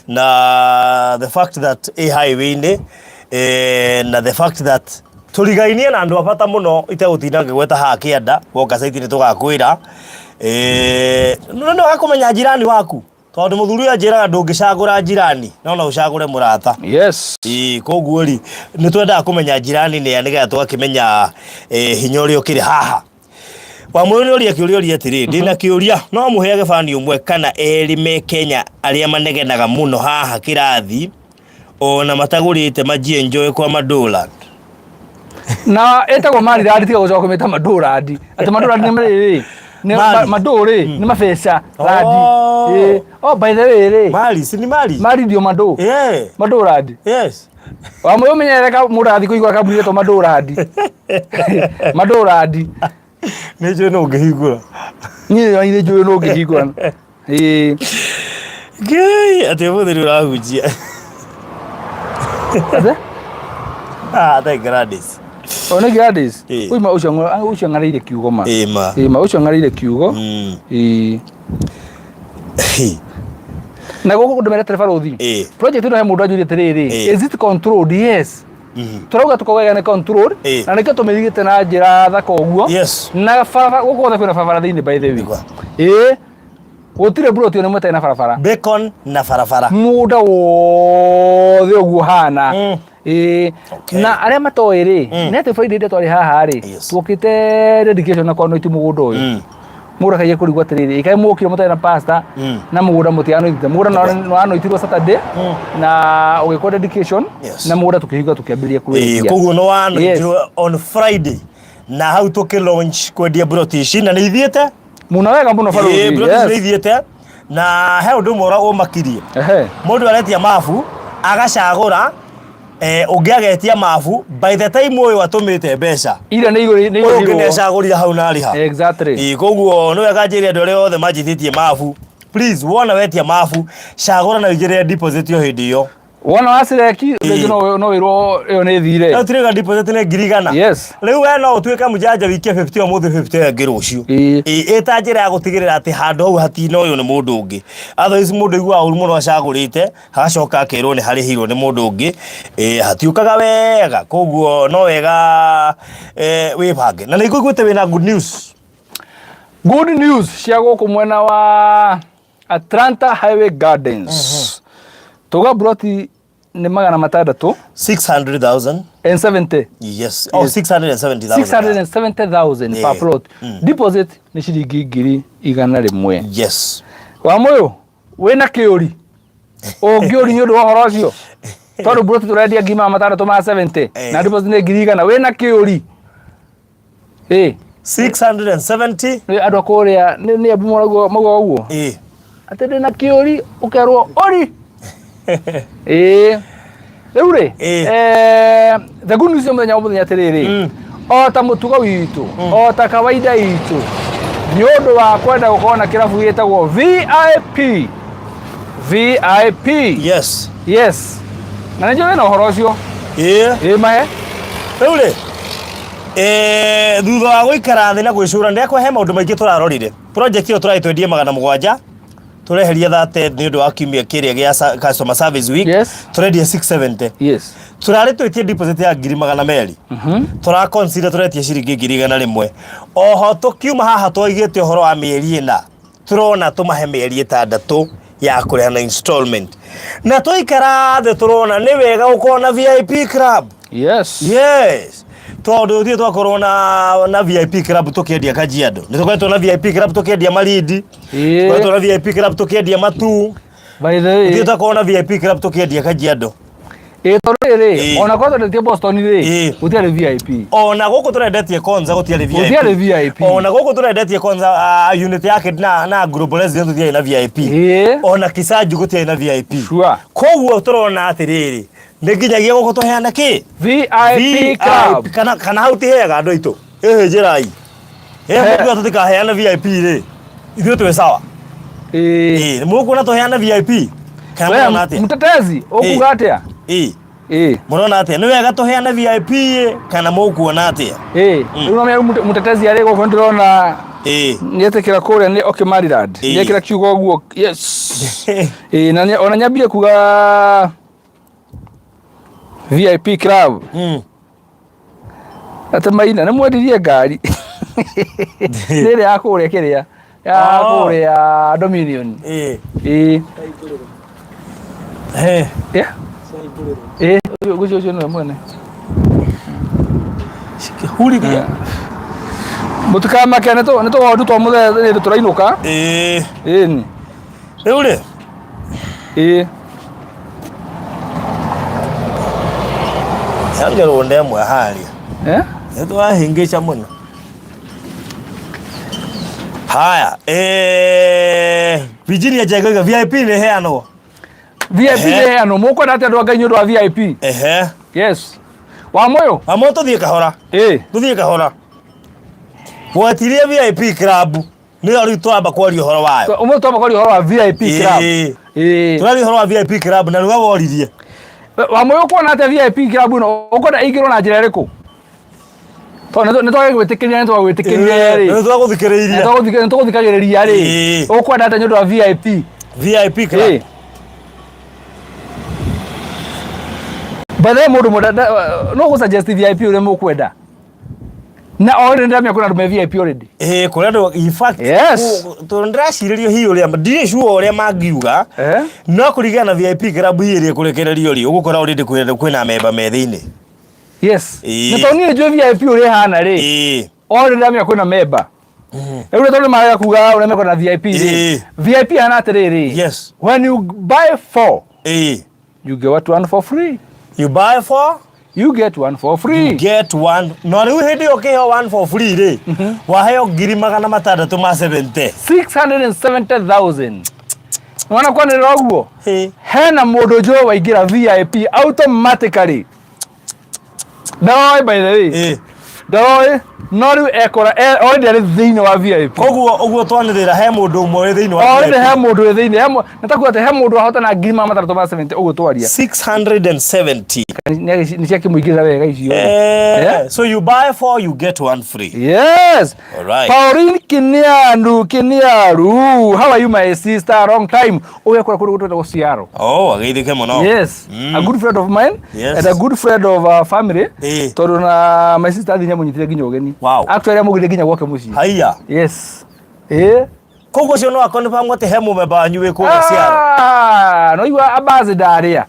Na the fact that ĩ highway-inĩ, na the fact that tũrigainie na andũ a bata mũno itegũtinda ngĩgweta haha kĩanda, woka site nĩ tũgakwĩra. No nĩ wega kũmenya jirani waku, tondũ mũthuri ũyũ anjĩraga ndũngĩcagũra jirani, no no ũcagũre mũrata. Koguo rĩ, nĩ twendaga kũmenya jirani nĩa nĩgetha tũgakĩmenya hinya ũrĩa ũkĩrĩ haha. Wamũyũ nĩ ũria kĩũria ũria atĩrĩ, ndĩna kĩũria, no mũheage bani ũmwe kana erĩ me Kenya arĩa manegenaga mũno haha kĩrathi ona matagũrĩte majienjoy kwa Madũland. Na ĩtagwo Maryland, tiga gũcoka kũmĩta Madũland. Atĩ Madũland nĩ rĩrĩ, nĩ Mali. Madũ rĩ, nĩ mabeca landi. Oh, by the way rĩ. Mali, si ni mali? Mali ndio Madũ. Madũland. Wamũyũ ũmenyerere mũndũ agathiĩ kũhingũra kambuni ĩtwo Madũland. Madũland. Nĩ njũĩ no ũngĩhingũra. Niĩ nĩ njũĩ no ũngĩhingũra. Ngai, atĩ ũmũthĩ nĩ ũrahunjia. Atĩ? Ah, thank Gladys. O nĩ Gladys. Ĩĩ. Ũyũ ma ũcio ũcio ng'arĩire kiugo ma. Ĩĩ ma. Ĩĩ ma ũcio ng'arĩire kiugo. Ĩĩ. Na gũkũ ndĩmerete barothi. Ĩĩ. Project ĩno he mũndũ anjũria atĩrĩrĩ, Ĩĩ. is it controlled? Yes. Tũrauga tũkauga nĩ controlled Ĩĩ. na nĩkĩo tũmĩigĩte na njĩra thaka ũguo. Yes. Na barabara gũkũ guothe kwĩna barabara thĩinĩ by the way. Nĩguo. Ĩĩ. Gũtirĩ plot ona ĩmwe ĩtarĩ na barabara. Bacon na barabara. Mũgũnda wothe ũguo ũhana. Ĩĩ. Okay. Na arĩa matoĩ rĩ, nĩ atĩ Friday ĩrĩa twarĩ haha rĩ, tuokĩte dedication na kwanoiti mũgũnda ũyũ. Mũndũ akagia kũrigwo atĩrĩrĩ, ĩkaĩ mũkire mũtarĩ na pastor na mũgũnda mũtianoitite. Mũgũnda nĩwanoitirwo Saturday na ũgĩkwo dedication na mũgũnda tũkĩhinga tũkĩambĩrĩria Ĩĩ, kwendia. koguo nĩ wanoitirwo on Friday na hau tũkĩ launch kwendia mburoti ici na nĩ ithiĩte. Mũno wega mũno Ĩĩ, barũthi. mburoti ici nĩ ithiĩte na he ũndũ ũmwe ũmakirie. Mũndũ aretia mabu agacagũra eh, ũngĩ agetia mabu by the time ũyũ atũmĩte mbeca Ira nĩ igũrĩ nĩ ũyũ ũngĩ nĩ igũrĩ. acagũrire hau na arĩha. Ĩĩ, koguo nĩ wega njĩre andũ arĩa othe manjĩtĩtie mabu please wona wetia mabu cagũra na ũigĩrĩre deposit o hĩndĩ ĩyo. Wona wacireki rĩngĩ no no wĩrwo ĩyo nĩ thire. Rĩu tirĩga deposit nĩ 100,000. Yes. Rĩu we no ũtuĩke mũjanja wikie 50 ũmũthĩ 50 ĩngĩ rũciũ. Ĩĩ. Ĩĩ ĩta njĩra ya gũtigĩrĩra atĩ handũ hau hatina ũyũ nĩ mũndũ ũngĩ. Otherwise mũndũ aiguaga ũru mũno acagũrĩte hagacoka akerwo nĩ harĩhirwo nĩ mũndũ ũngĩ. Ĩĩ hatiũkaga wega koguo no wega eh, wĩbange. Na nĩ ngũiguĩte wĩna good news. Good news cia gũkũ mwena wa Atlanta Highway Gardens. Tuga broti nĩ 600 600,000. and 70. Yes. Oh, 670,000. 670,000 per plot. Deposit nĩ ciringi 100,000. Yes. Wa mũyũ wĩna kĩũri ũngĩũri nĩ ũndũ wa ũhoro ũcio tondũ broti tũrendia 670,000 ma 70 na deposit nĩ 100,000 wĩna kĩũri ĩ 670 nĩ andũ a kũrĩa nĩ nĩ Embu mauga maugaga ũguo ĩ atĩ ndĩna kĩũri ũkerwo ũri ĩĩ rĩu rĩ Ĩĩ. eh, the good news ya mũthenya wa mũthenya atĩrĩrĩ o ta mũtugo witũ o ta kawaida itũ nĩ ũndũ wa kwenda gũkorwo na kĩrabu gĩtagwo VIP VIP yes yes na nĩ njũĩ na ũhoro ũcio ĩ ĩ mahe rĩu rĩ eh, thutha wa gũikara thĩ na gwĩcũrania kwa he maũndũ maingĩ tũrarorire project ĩyo tũrarĩ twendie 700 tũreheria thate nĩ ũndũ wa kiumia kĩrĩa gĩa customer service week Yes. tũrendia 670 yes tũrarĩ twĩtie deposit ya 200,000 tũra consider tũretia ciringi 100,000 oho tũkiuma haha twaigĩte ũhoro wa mĩeri ĩna tũrona tũmahe mĩeri ĩtandatũ ya kũrĩha na installment na twaikara thĩ tũrona nĩ wega gũkorwo na VIP club yes yes tondũ ithuĩ twakorwo na na VIP club tũkĩendia Kajiado nĩ tũkoretwo na VIP club tũkĩendia Malindi Ĩĩ. tũkoretwo na VIP club tũkĩendia Matuu by the way ithuĩ twakorwo na VIP club tũkĩendia Kajiado ĩ tondũ rĩrĩ Ĩĩ. ona korwo twendetie Boston rĩ Ĩĩ. gũtiarĩ VIP ona gũkũ tũrendetie Konza gũtiarĩ VIP Gũtiarĩ VIP. ona gũkũ tũrendetie Konza uh, unit yake na na Global Resident tũtiarĩ na VIP Ĩĩ. ona Kisaju gũtiarĩ na VIP Sure. koguo tũrona atĩrĩrĩ nĩ nginyagia gũkũ tũheana kĩ VIP club kana kana hau tiheaga andũ aitũ ĩhĩ njĩrai He. ĩ tũtikaheana VIP rĩ ithuĩ twĩ sawa Ĩĩ. ĩ mũkuona tũheana VIP kana We, mũrona atĩa mtetezi ũkuga atĩa ĩ ĩĩ mũrona atĩa nĩ wega tũheane VIP ĩ, kana mũkuona atĩa ĩĩ rĩu no menya mũtetezi arĩ gũkũ nĩndĩrona ĩ nĩetĩkĩra kũrĩa nĩ okay Maryland Ĩĩ. nĩekĩra kiugo ũguo yes ĩĩ na ona nyambire kuga VIP club Atĩ maina nĩ mwendirie ngari nĩ ĩrĩa ya kũrĩa kĩrĩa ya Oh. kũrĩa Dominion Ĩĩ. ĩĩ He. Yeah. Ĩĩ ũcio ũcio nĩwe mwene Cikĩhurithia. Mũtikamake nĩ tũgondu twa mũthee nĩ tũrainũka Ĩĩ. ĩni Rĩu rĩ, ĩĩ yangerwo ndemwe harĩa. Eh? Nĩ twahĩngĩca mũno. Haya, eh, Virginia Njenga VIP nĩ heanwo. VIP Ehe. nĩ heanwo mũkwenda atĩa andũ a Ngai nĩ ũndũ wa VIP Ehe. yes wa mũyũ Amwe tũthiĩ kahora. ĩĩ Tũthiĩ kahora. Gwetirie VIP club. Nĩyo rĩu twamba kwaria ũhoro wayo. Ũmũthĩ twamba kwaria ũhoro wa VIP club Ĩĩ. ĩĩ Tũraria ũhoro wa VIP club na nĩwe woririe. Wamũĩ ũkuona atĩa VIP club ĩno ũkwenda ĩingĩrwo na njĩra ĩrĩkũ? Tondũ nĩ twagwĩtĩkĩria, nĩ twagwĩtĩkĩria rĩ. Nĩ twagũthikĩrĩiria. Nĩ tũgũthikagĩrĩria rĩ. Ũkwenda atĩa nĩ ũndũ wa VIP? VIP club. By the way, mũndũ mũndũ no gũ suggest VIP ũrĩa mũkwenda. Na already ndamenya kwĩna andũ me VIP already. Ĩĩ, kũrĩ andũ, in fact, tondũ ndĩracirĩrio hihi ũrĩa, ndirĩ sure ũrĩa mangiuga, no kũringana na VIP club hihi ĩrĩa ĩkũrekererio rĩ, ũgũkora already kwĩna memba me thĩinĩ. Yes. Na tondũ niĩ njũĩ VIP ũrĩa ĩhana rĩ, already ndamenya kwĩna memba. Rĩu tondũ nĩmarega kuga ũrĩa mekwenda VIP rĩ, VIP ĩhana atĩrĩrĩ, when you buy four, you get one for free. You buy four, you get one for free. You get one. No rĩu hĩndĩ ĩyo ũkĩheo one for free rĩ, waheo 670,000. 670,000. Nĩwona kwanĩrĩra ũguo? Hena mũndũ njũĩ waingĩra VIP automatically. Ndaroĩ by the way. Ndaroĩ no rĩu ekora already arĩ thĩinĩ wa VIP. Koguo ũguo twanĩrĩra he mũndũ ũmwe wĩ thĩinĩ wa Already VIP. he mũndũ wĩ thĩinĩ, na takuga atĩ he mũndũ wahotana 670,000 ũguo twaria. 670. Nĩ ciakĩmũingĩrĩra wega icio. So you buy four, you get one free. Yes. All right. Pauline Kiniandu, Kiniaru. How are you, my sister? Long time. Ũyũ akora kũndũ gũtwetagwo Seattle. Oh, ageithĩke mũno. Yes. A good friend of mine and a good friend of our family. Tondũ na my sister athiĩ nĩamũnyitire nginya ũgeni. Wow. Actually amũgĩrire nginya gwake mũciĩ. Haiya. Yes. Koguo ũcio no akonfirm atĩ he mũmemba wanyu wĩ kũrĩa Seattle. Ah, no igua ambassador arĩa.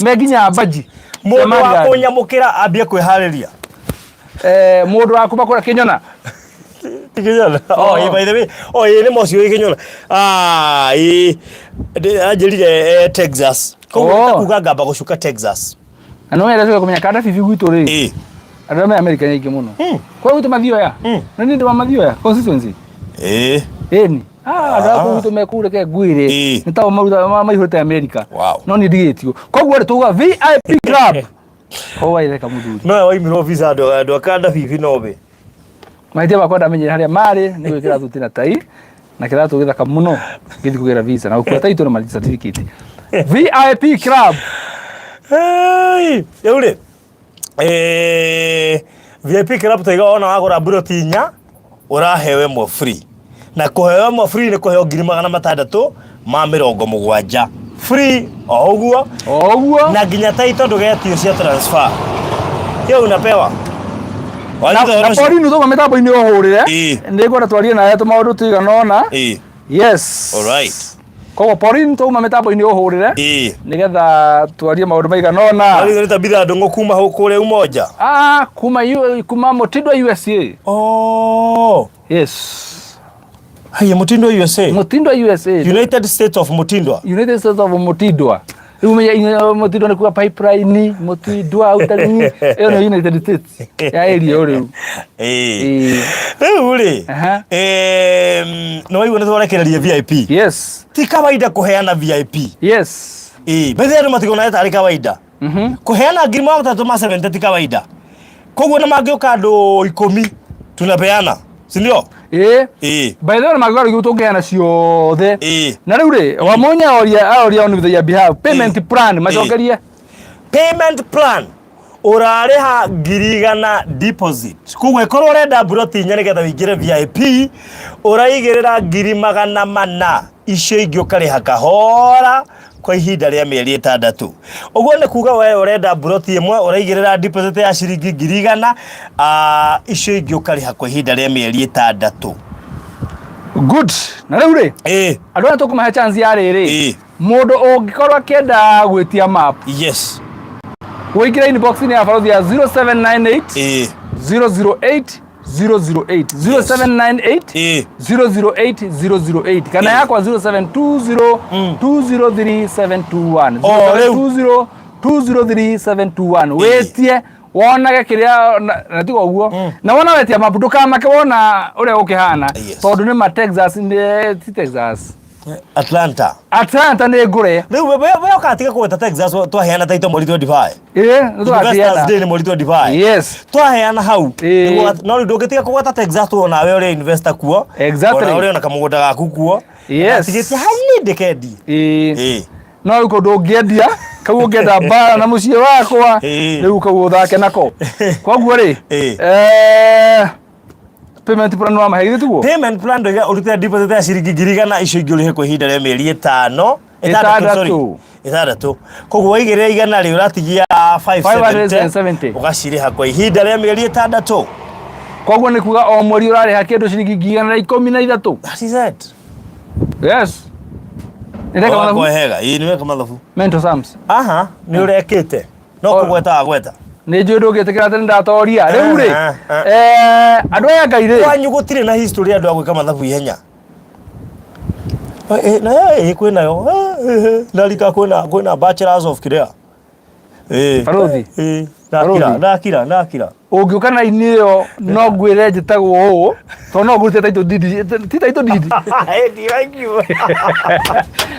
Me nginya mbaji. Mũndũ wa kũnyamũkĩra ambie kwĩharĩria. Mũndũ wa kuma kũrĩa Kĩnyona. Ti Kĩnyona. Oh, by the way. Oh, nĩ mũciĩ wĩ Kĩnyona. Ah, Anjĩrire Texas. Koguo kuga ngamba gũcuka Texas. Na no wenda kũmenya kanda bibi gwitũ rĩ. Andũ arĩa me America nĩ aingĩ mũno. Kwa gwitũ mathioya. Na nĩ ndĩ wa mathioya constituency. Ĩni. Andũ a kũu gwitũ me kũu reke ngwĩre. Nĩ tao maruta maihũrĩte America. No niĩ ndigĩtio. Koguo rĩ tuga VIP club. O waitheka mũthuri. No waimirwo visa andũ a kanda bibi no we. Mahĩtia makwa ndamenyire harĩa marĩ nĩ gwĩkĩra thuti na tai na kĩratũ gĩthaka mũno ngĩthiĩ kũgĩra visa na gũkua taitũ na marriage certificate. VIP club. Rĩu rĩ, VIP club taiga ona wagũra mburoti inya ũraheo ĩmwe free. Na kũheo ĩmwe free nĩ kũheo 670,000 free o ũguo. O ũguo. Na nginya taitũ ndũgetio cia transfer. Hiyo unapewa. Na Pauline ũthoma mĩtambo-inĩ ũhũrĩre. Nĩ ngwenda twarie nawe tũmaũndũ tũigana ũna. Yes. All right. Koguo Pauline twauma mĩtambo-inĩ ũhũrĩre. Nĩgetha twarie maũndũ maigana ũna. Pauline nĩ Tabitha Ndung'u kuma kũrĩa Umoja. Kuma Mũtindwa USA. Oh. Yes. Haya, Mũtindwa USA. Mũtindwa USA. United States of Mũtindwa. United States of Mũtindwa. Rĩu menya Mũtindwa nĩ kuga pipeline, Mũtindwa utalii. Ĩyo nĩ United States ya area ĩyo rĩu. Rĩu rĩ, nĩ waigua nĩ twarekereria VIP. Yes. Ti kawaida kũheana VIP. Yes. Bethe andũ matigona tarĩ kawaida. Kũheana 370,000 ti kawaida. Koguo na mangĩũka andũ 10 tunapeana, si ndio? By the way, mangĩũka andũ 10 tũngĩheana ciothe. Na rĩu rĩ, Wamunya oria on their behalf payment plan macokerie. Payment plan ũrarĩha 100,000 deposit. Koguo ĩkorwo ũrenda mburoti inya nĩgetha ũingĩre VIP, ũraigĩrĩra 400,000, icio ingĩ ũkarĩha kahora kwa ihinda rĩa mĩeri 6. Ũguo nĩ kuga we ũrenda mburoti ĩmwe ũraigĩrĩra deposit ya ciringi 100,000, icio ingĩ ũkarĩha kwa ihinda rĩa mĩeri 6. Good. Na rĩu rĩ, andũ aya tũkũmahe chance ya rĩrĩ. Mũndũ ũngĩkorwo akĩenda gwĩtia map. Yes. Wĩingĩre inbox-inĩ ya barothi ya 0798 008 008. 0798 008 008. Kana yakwa 0720 203 721. 0720 203 721. Wĩtie wonage kĩrĩa na tiga ũguo. Na wona wetia map ndũkamake wona ũrĩa ũkĩhana. Tondũ nĩ ma Texas, nĩ ti Texas. Atlanta. Atlanta nĩ ngũre. Rĩu we ũkatiga kũgweta Texas twaheana taito mweri 25. Nĩ tũgatiana. Investors Day nĩ mweri 25. Yes. Twaheana hau. No rĩu ndũngĩtiga kũgweta Texas tuona nawe ũrĩa investor kuo. Exactly. Ona ũrĩa ona kamũgũnda gaku kuo. Yes. Tigĩtie hanini ndĩkendie. No rĩu kũndũ ũngĩendia Kau ũngĩenda mbara na mũciĩ wakwa, Ĩĩ. rĩu kau ũthake nako. Koguo rĩ, Ĩĩ. Payment plan wa mahe githĩ tiguo? Payment plan ndoiga ũrute deposit ya ciringi 100,000, icio ingĩ ũrĩhe kwa ihinda rĩa mĩeri 5, 6, sorry. 6. 6. Koguo waigĩrĩra 100 rĩ, ũratigia 570. 570. Ũgacirĩha kwa ihinda rĩa mĩeri 6. Koguo nĩ kuga o mweri ũrarĩha kĩndũ ciringi 113,000. That is it. Yes. Nĩndeka mathabu? Kwehega, ĩĩ, nĩ weka mathabu. Mental sums. Aha, nĩ ũrekĩte no kũgweta wagweta. Nĩ njũĩ ndũngĩtĩkĩra atĩ nĩ ndatoria. Rĩu rĩ, Ah, ah. Andũ aya Ngai rĩ. Kwanyu gũtirĩ na history andũ a gwĩka mathabu ihenya? Na kwĩnayo. Ndarika kwĩna bachelors of kĩrĩa. Barothi. Ndakira. Barothi. Ndakira, ndakira. Ũngĩũka na ini ĩyo no ngwĩre njĩtagwo ũũ, tondũ no ngũrute title deed, ti title deed.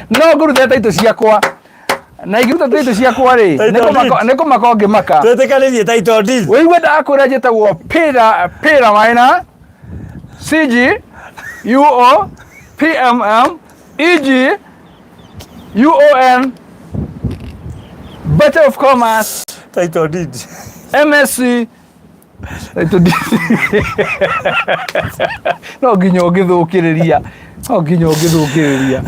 No ngũrute title ciakwa. Na ingĩruta title ciakwa rĩ, Title nĩ kũmaka deed. nĩ kũmaka ũngĩmaka. Twĩtĩkanĩrie title deed. Wĩigue ndakwĩra njĩtagwo Peter Peter Maina CG UO PMM EG UON Bachelor of Commerce Title deed. MSc Title deed. No nginya ũngĩthũkĩrĩria, no nginya ũngĩthũkĩrĩria.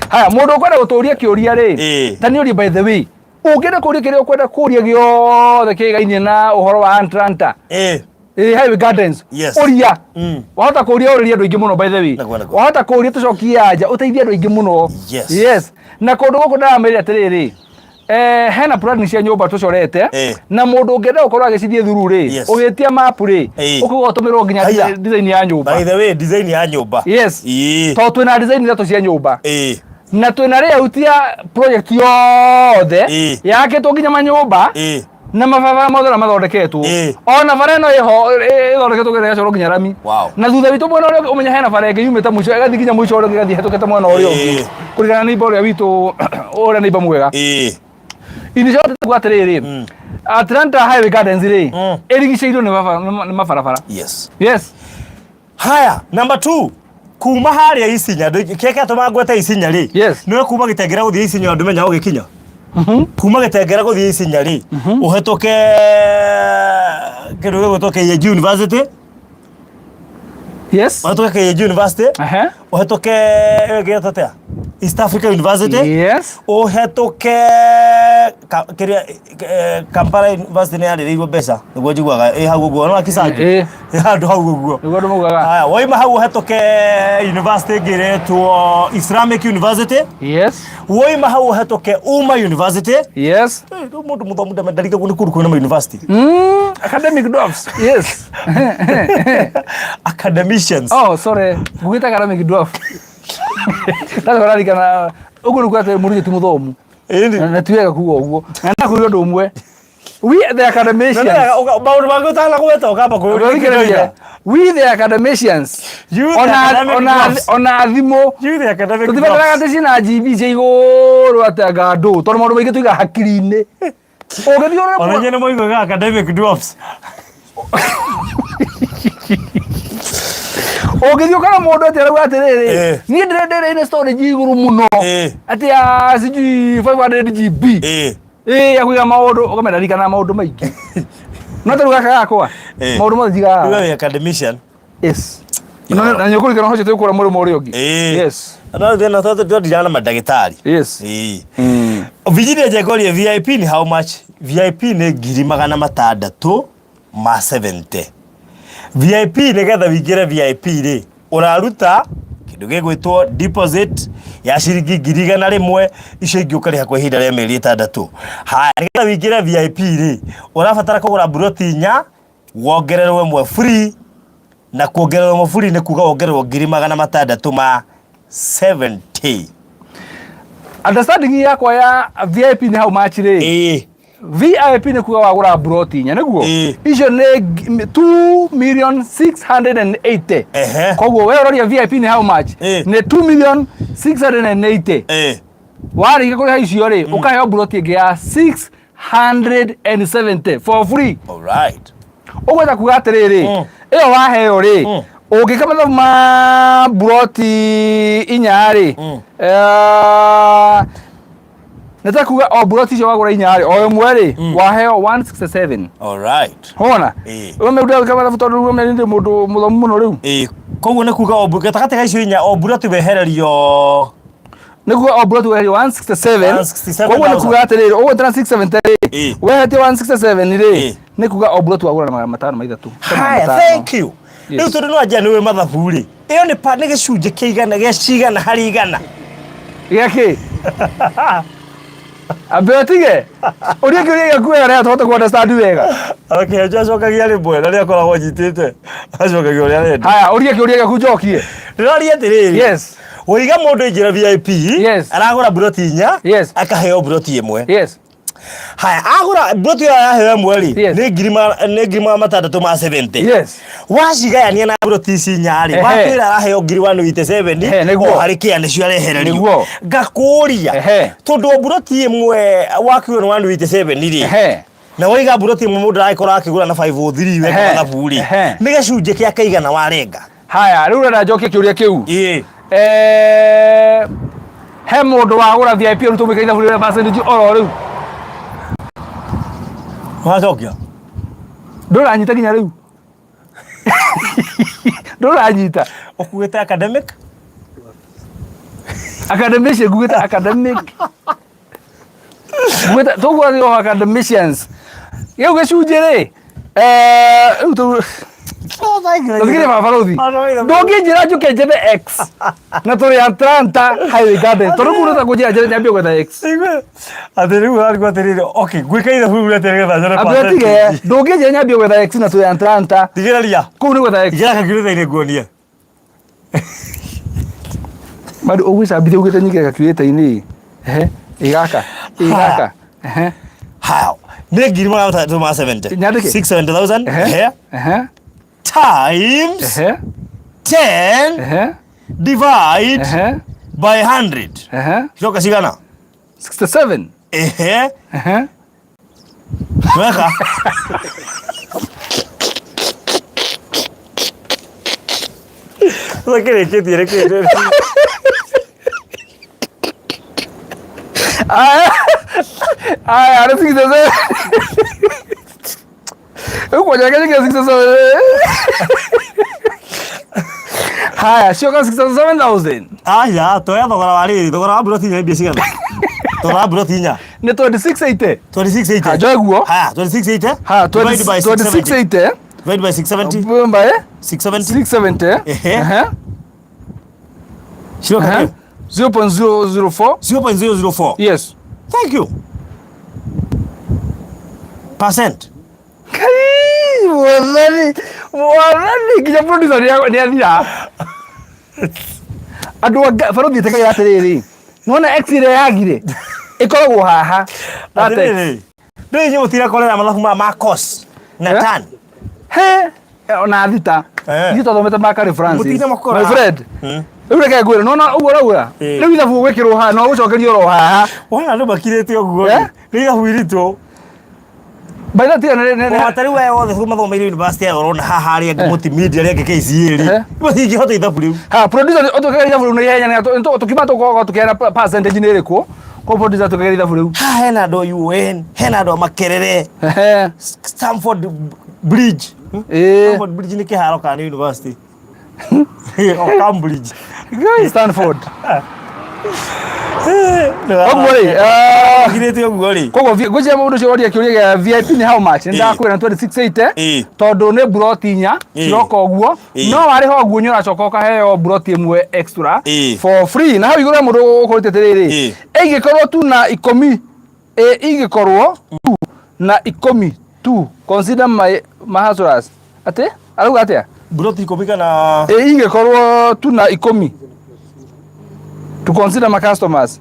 Haya, mũndũ ũkwenda gũtũria kĩũria rĩ, ta nĩ ũrie. By the way, ũngĩenda kũria kĩrĩa ũkwenda kũria gĩothe kĩgainie na ũhoro wa Atlanta Highway Gardens, ũria. Wahota kũria, ũrĩrie andũ aingĩ mũno. By the way, Nĩguo, nĩguo. wahota kũria tũcokie anja ũteithie andũ aingĩ mũno. Yes, na kũndũ gũkũ ndĩramĩrire atĩrĩrĩ, hena plan cia nyũmba tũcorete na mũndũ ũngĩenda gũkorwo agĩcithiĩ through rĩ, ũgĩtia map rĩ, ũkauga ũtũmĩrwo nginya Haya. design ya nyũmba. By the way, design ya nyũmba. Yes. Tondũ twĩna design ithatũ cia nyũmba na twĩna layout ya project yothe yakĩtwo nginya manyũmba na mabarabara mothe ũrĩa mathondeketwo. Ona bara ĩno ĩho ĩthondeketwo nginya ĩgacorwo nginya rami. Na thutha witũ mwena ũrĩa ũngĩ, ũmenye hena bara ĩngĩ yumĩte mũico ĩgathiĩ nginya mũico ũrĩa ũngĩ, ĩgathiĩ ĩhetũkĩte mwena ũrĩa ũngĩ, kũringana na neighbor ũrĩa witũ, ũrĩa neighbor mwega. Ini ciothe kuga atĩrĩrĩ, Atlanta Highway Gardens rĩ, ĩrigicĩirio nĩ mabarabara. Yes. Haya, number 2, kuma harĩa Isinya, kĩrĩa kĩratũma ngwete Isinya rĩ, nĩwe kuma Gĩtengera gũthiĩ Isinya, ndũmenya ũgĩkinya kuma Gĩtengera gũthiĩ Isinya rĩ, ũhetũke kĩndũ gĩgwĩtwo KAG University. Ũhetũke KAG University, ũhetũke ĩyo ĩngĩ ĩtwo atĩa, East Africa University, ũhetũke kĩrĩa Kampala University nĩ yarĩrĩirwo mbeca, nĩguo njiguaga ĩ hau ũguo no Kisanju. Ĩ handũ hau ũguo. Nĩguo andũ maugaga. Haya, waima hau ũhetũke university ĩngĩ ĩretwo Islamic University. Waima hau ũhetũke Umma University. Rĩu mũndũ mũthomu ndarigagwo nĩ kũndũ kwĩna ma university. Academic dwarfs, yes. Academicians. Oh, sorry, ngugĩte academic dwarf. Sasa ũrarikana ũguo nĩkuo atĩ mũrutwo ti mũthomu. Na ti wega kuga ũguo, na ndakwĩra ũndũ ũmwe, we the academicians Maũndũ mangĩ ũtanagweta ũkamba Ũthikĩrĩrie. We the academicians, You the ona academic ona dwarfs. ona thimũ You the academic tũtibataraga dwarfs. atĩ ciĩna GB cia igũrũ atĩ anga ndũ, tondũ maũndũ maingĩ tũigaga hakiri-inĩ. Ũngĩthiĩ ũrore Ona inyuĩ nĩ mũiguaga academic dwarfs. Ũngĩthiĩ ũkora mũndũ atĩ arauga atĩrĩrĩ, niĩ ndĩrenda ĩrĩa ĩna storage igũrũ mũno, atĩ ya sijui 500 GB, ya kũiga maũndũ, ũkamenya ndarikanaga maũndũ maingĩ, no ta rĩu gaka gakwa, maũndũ mothe njigaga. Rĩu wĩ academician. Yes. Na nĩ ũkũririkana ũcio twĩkũra mũrĩmo ũrĩa ũngĩ. No thĩna tondũ twathiaga na mandagĩtarĩ. Virginia Njengorie, VIP ni how much? VIP nĩ 670,000. VIP, nĩgetha wĩingĩre VIP rĩ, ũraruta kĩndũ gĩgwĩtwo deposit ya ciringi 100,000, icio ingĩ ũkarĩha kwa ihinda rĩa mĩeri 6. Haya, nĩgetha wĩingĩre VIP rĩ, ũrabatara kũgũra mburoti inya, wongererwo ĩmwe free, na kuongererwo ĩmwe free nĩ kuga wongererwo 670,000. Understanding yakwa ya VIP nĩ how much rĩ, VIP nĩ kuga wagũra mburoti inya, nĩguo? Icio nĩ 2 million 680. Koguo we ũroria VIP nĩ how much? Nĩ 2 million 680. Warĩkia kũrĩha icio rĩ, ũkaheo mburoti ĩngĩ ya 670 for free. Ũguo ta kuga atĩrĩrĩ, ĩyo waheo rĩ, ũngĩka mathabu ma mburoti inya rĩ, Nĩ ta kuga o mburoti icio wagũra inya rĩ, o ĩmwe rĩ, waheo 167. All right. Wona? Ĩĩ. Ũme ndũreka mathabu tondũ rĩu ũmenye ndĩ mũndũ mũthomu mũno rĩu. Ĩĩ. Koguo nĩ kuga o gatagatĩ ga icio inya o mburoti wehererio Nĩ kuga o mburoti weherio 167. 167,000. Koguo nĩ kuga atĩrĩrĩ, ũgũtara 670 rĩ, Ĩĩ. weheretie 167 rĩ, Ĩĩ. nĩ kuga o mburoti wagũra na 503. Haya, thank you. Yes. Rĩu tondũ no anjia nĩ wĩ mathabu rĩ, ĩyo nĩ pa nĩ gĩcunjĩ kĩa igana gĩa cigana harĩ igana. Gĩa kĩ? Ambe ũtige. Ũria kĩũria gĩaku wega nĩgetha tũhote kũ understand wega. Okay, anjia acokagia rĩmwe na rĩrĩa akoragwo anyitĩte acokagia ũrĩa arenda. Haya, ũria kĩũria gĩaku njokie. Ndĩroria atĩrĩrĩ. Yes. Waiga mũndũ aingĩra VIP, Yes. aragũra mburoti inya, Yes. akaheo mburoti ĩmwe. Yes. Haya, agũra mburoti ĩyo yaheo ĩmwe rĩ, Yes. nĩ 670,000 ma 70. Yes. Wacigayania na mburoti ici inya rĩ, Ehe. wakwĩra araheo 187,000 Ehe, nĩguo. o harĩ kĩa nĩcio arehererio. Nĩguo. Ngakũria, Ehe. tondũ mburoti ĩmwe wakiuga nĩ 187 rĩ, Ehe. na waiga mburoti ĩmwe mũndũ aragĩkorwo akĩgũra na 503 weka Ehe. mathabu rĩ, Ehe. nĩ gĩcunjĩ kĩa kaigana warenga. Haya, rĩu ũrenda njokie kĩũria kĩu. Ĩĩ. Eh, he mũndũ wagũra VIP rĩu tũmwĩkĩre ithabu rĩrĩa percentage oro rĩu. Wacokia. Ndũranyita nginya rĩu. Ndũranyita. Ũkuĩte academic? Academician, ngugĩte academic. Ngugĩte tũguo nĩ o academicians. Gĩu gĩcunjĩ rĩ, eh, rĩu tũ Thikĩrĩria baba Rũthi. Ndũngĩnjĩra njũke njethe X na tũrĩ Atlanta Highway Garden. Tondũ kũu nĩta kũnjĩra njere nyambie gwetha X. Igue. Atĩ rĩu ũrarigwo atĩrĩrĩ, okay, ngwĩka ithabu rĩu atĩ nĩgetha nyone Ambe tige, percentage. ndũngĩnjĩra nyambie gwetha X na tũrĩ Atlanta. Thikĩrĩria. Kũu nĩ gwetha X. Ingĩra calculator-inĩ nguonie. Bado ũgwĩcambithia ugĩte nyingĩre calculator-inĩ. Ehe, ĩ gaka, ĩ gaka. Ehe. Haya. Nĩ 670,000. Nyandĩke? 670,000. Ehe. Ehe. Ehe. Times Ehe. 10 Ehe. divide Ehe. by 100. Ehe. Coka cigana? 67. Ehe. Ehe. Weka. Ũtakĩrĩkĩtie rĩkĩ. Aya. Aya, nĩ 67. Rĩu kwanja kenya 67. Haya, cioka 67,000. Aya, toya thogora wa rĩrĩ, thogora wa mburoti inya nĩ mbia cigana? Thogora wa mburoti inya. Nĩ 2680. 2680. Ha, njoe guo. Haya, 2680. Ha, Divide by 670. 2680. Divide by 670. By 670. 670. Ehe. Ehe. Cioka Ehe. kĩ? 0.004. 0.004. Yes. Thank you. Percent. Kai, mwathani, mwathani, nginya producer nĩ athira. Andũ a barothi ĩtĩkagĩra atĩrĩrĩ, nĩwona X ĩrĩa yagire ĩkoragwo haha. That X. Atĩrĩrĩ. Ndũĩ inyuĩ mũtirakorera mathabu maya ma cos na Eh? tan. He, ona thita. Eh. Ithuĩ twathomete ma Curry Francis. Mũtinamakora. My friend. Rĩu reke ngwĩre, nĩwona ũguo ũrauga? Eh. Rĩu ithabu ũgwĩkĩrwo haha, no ũgũcokerio oro haha. Wona andũ makirĩte ũguo Eh? rĩ. Nĩ ithabu iritũ. By the way, tiga O ta rĩu aya othe mathomeire university aya ũrona haha arĩa angĩ multimedia arĩa angĩ KCA rĩ. Eh. Matingĩhota ithabu rĩu. Ha, producer ũtwĩkagĩra ithabu rĩu na ihenya nĩ tũkiuma tũkoragwo tũkĩheana percentage nĩ ĩrĩkũ. Koguo producer twĩkagĩra ithabu rĩu. Haha hena andũ a UN, hena andũ a Makerere, Ehe. Stamford Bridge. Ĩĩ. Stamford Bridge nĩ kĩharo kana nĩ university? O Cambridge. Guy Stanford. Ũguo Ũguo rĩ, Girĩte ũguo rĩ. koguo ngwĩciria mũndũ ũcio woria kĩũria gĩa VIP nĩ how much? Nĩ ndakwĩra nĩ 2680 Ĩĩ. tondũ nĩ mburoti inya Ĩĩ. ciroka ũguo Ĩĩ. no warĩha ũguo nĩ ũracoka ũkaheo mburoti ĩmwe extra Ĩĩ. for free na hau igũrũ he mũndũ ũkũrĩte atĩrĩrĩ Ĩĩ. ĩngĩkorwo tu na ikũmi ĩ ingĩkorwo tu na ikũmi tu consider my hustlers atĩ arauga atĩa Mburoti ikũmi kana ĩ ingĩkorwo tu na ikũmi to consider my customers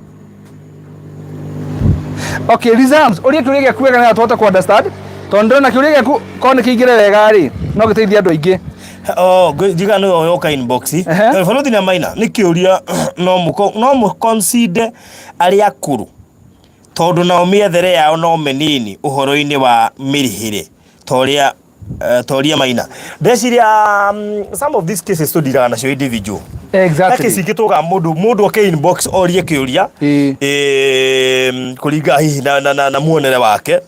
okay reserves ũria kĩũria gĩaku wega nĩgetha tũhote ku understand tondũ ndĩrona kĩũria gĩaku korwo nĩ kĩingĩre wega rĩ no gĩteithie andũ aingĩ Oh, njiga nĩ yoka inbox. Ehe. Barothi na maina nĩ kĩũria no mũko no mũ consider arĩa akũrũ tondũ nao mĩethere yao no mĩnini ũhoro-inĩ wa mĩrĩhĩre ta ũrĩa maina. Ndeciria some of these cases tũndiraga nacio individual. Exactly. Kesi ingĩ tugaga mũndũ oke inbox orie kĩũria. Ĩĩ. Kũringa hihi na muonere wake.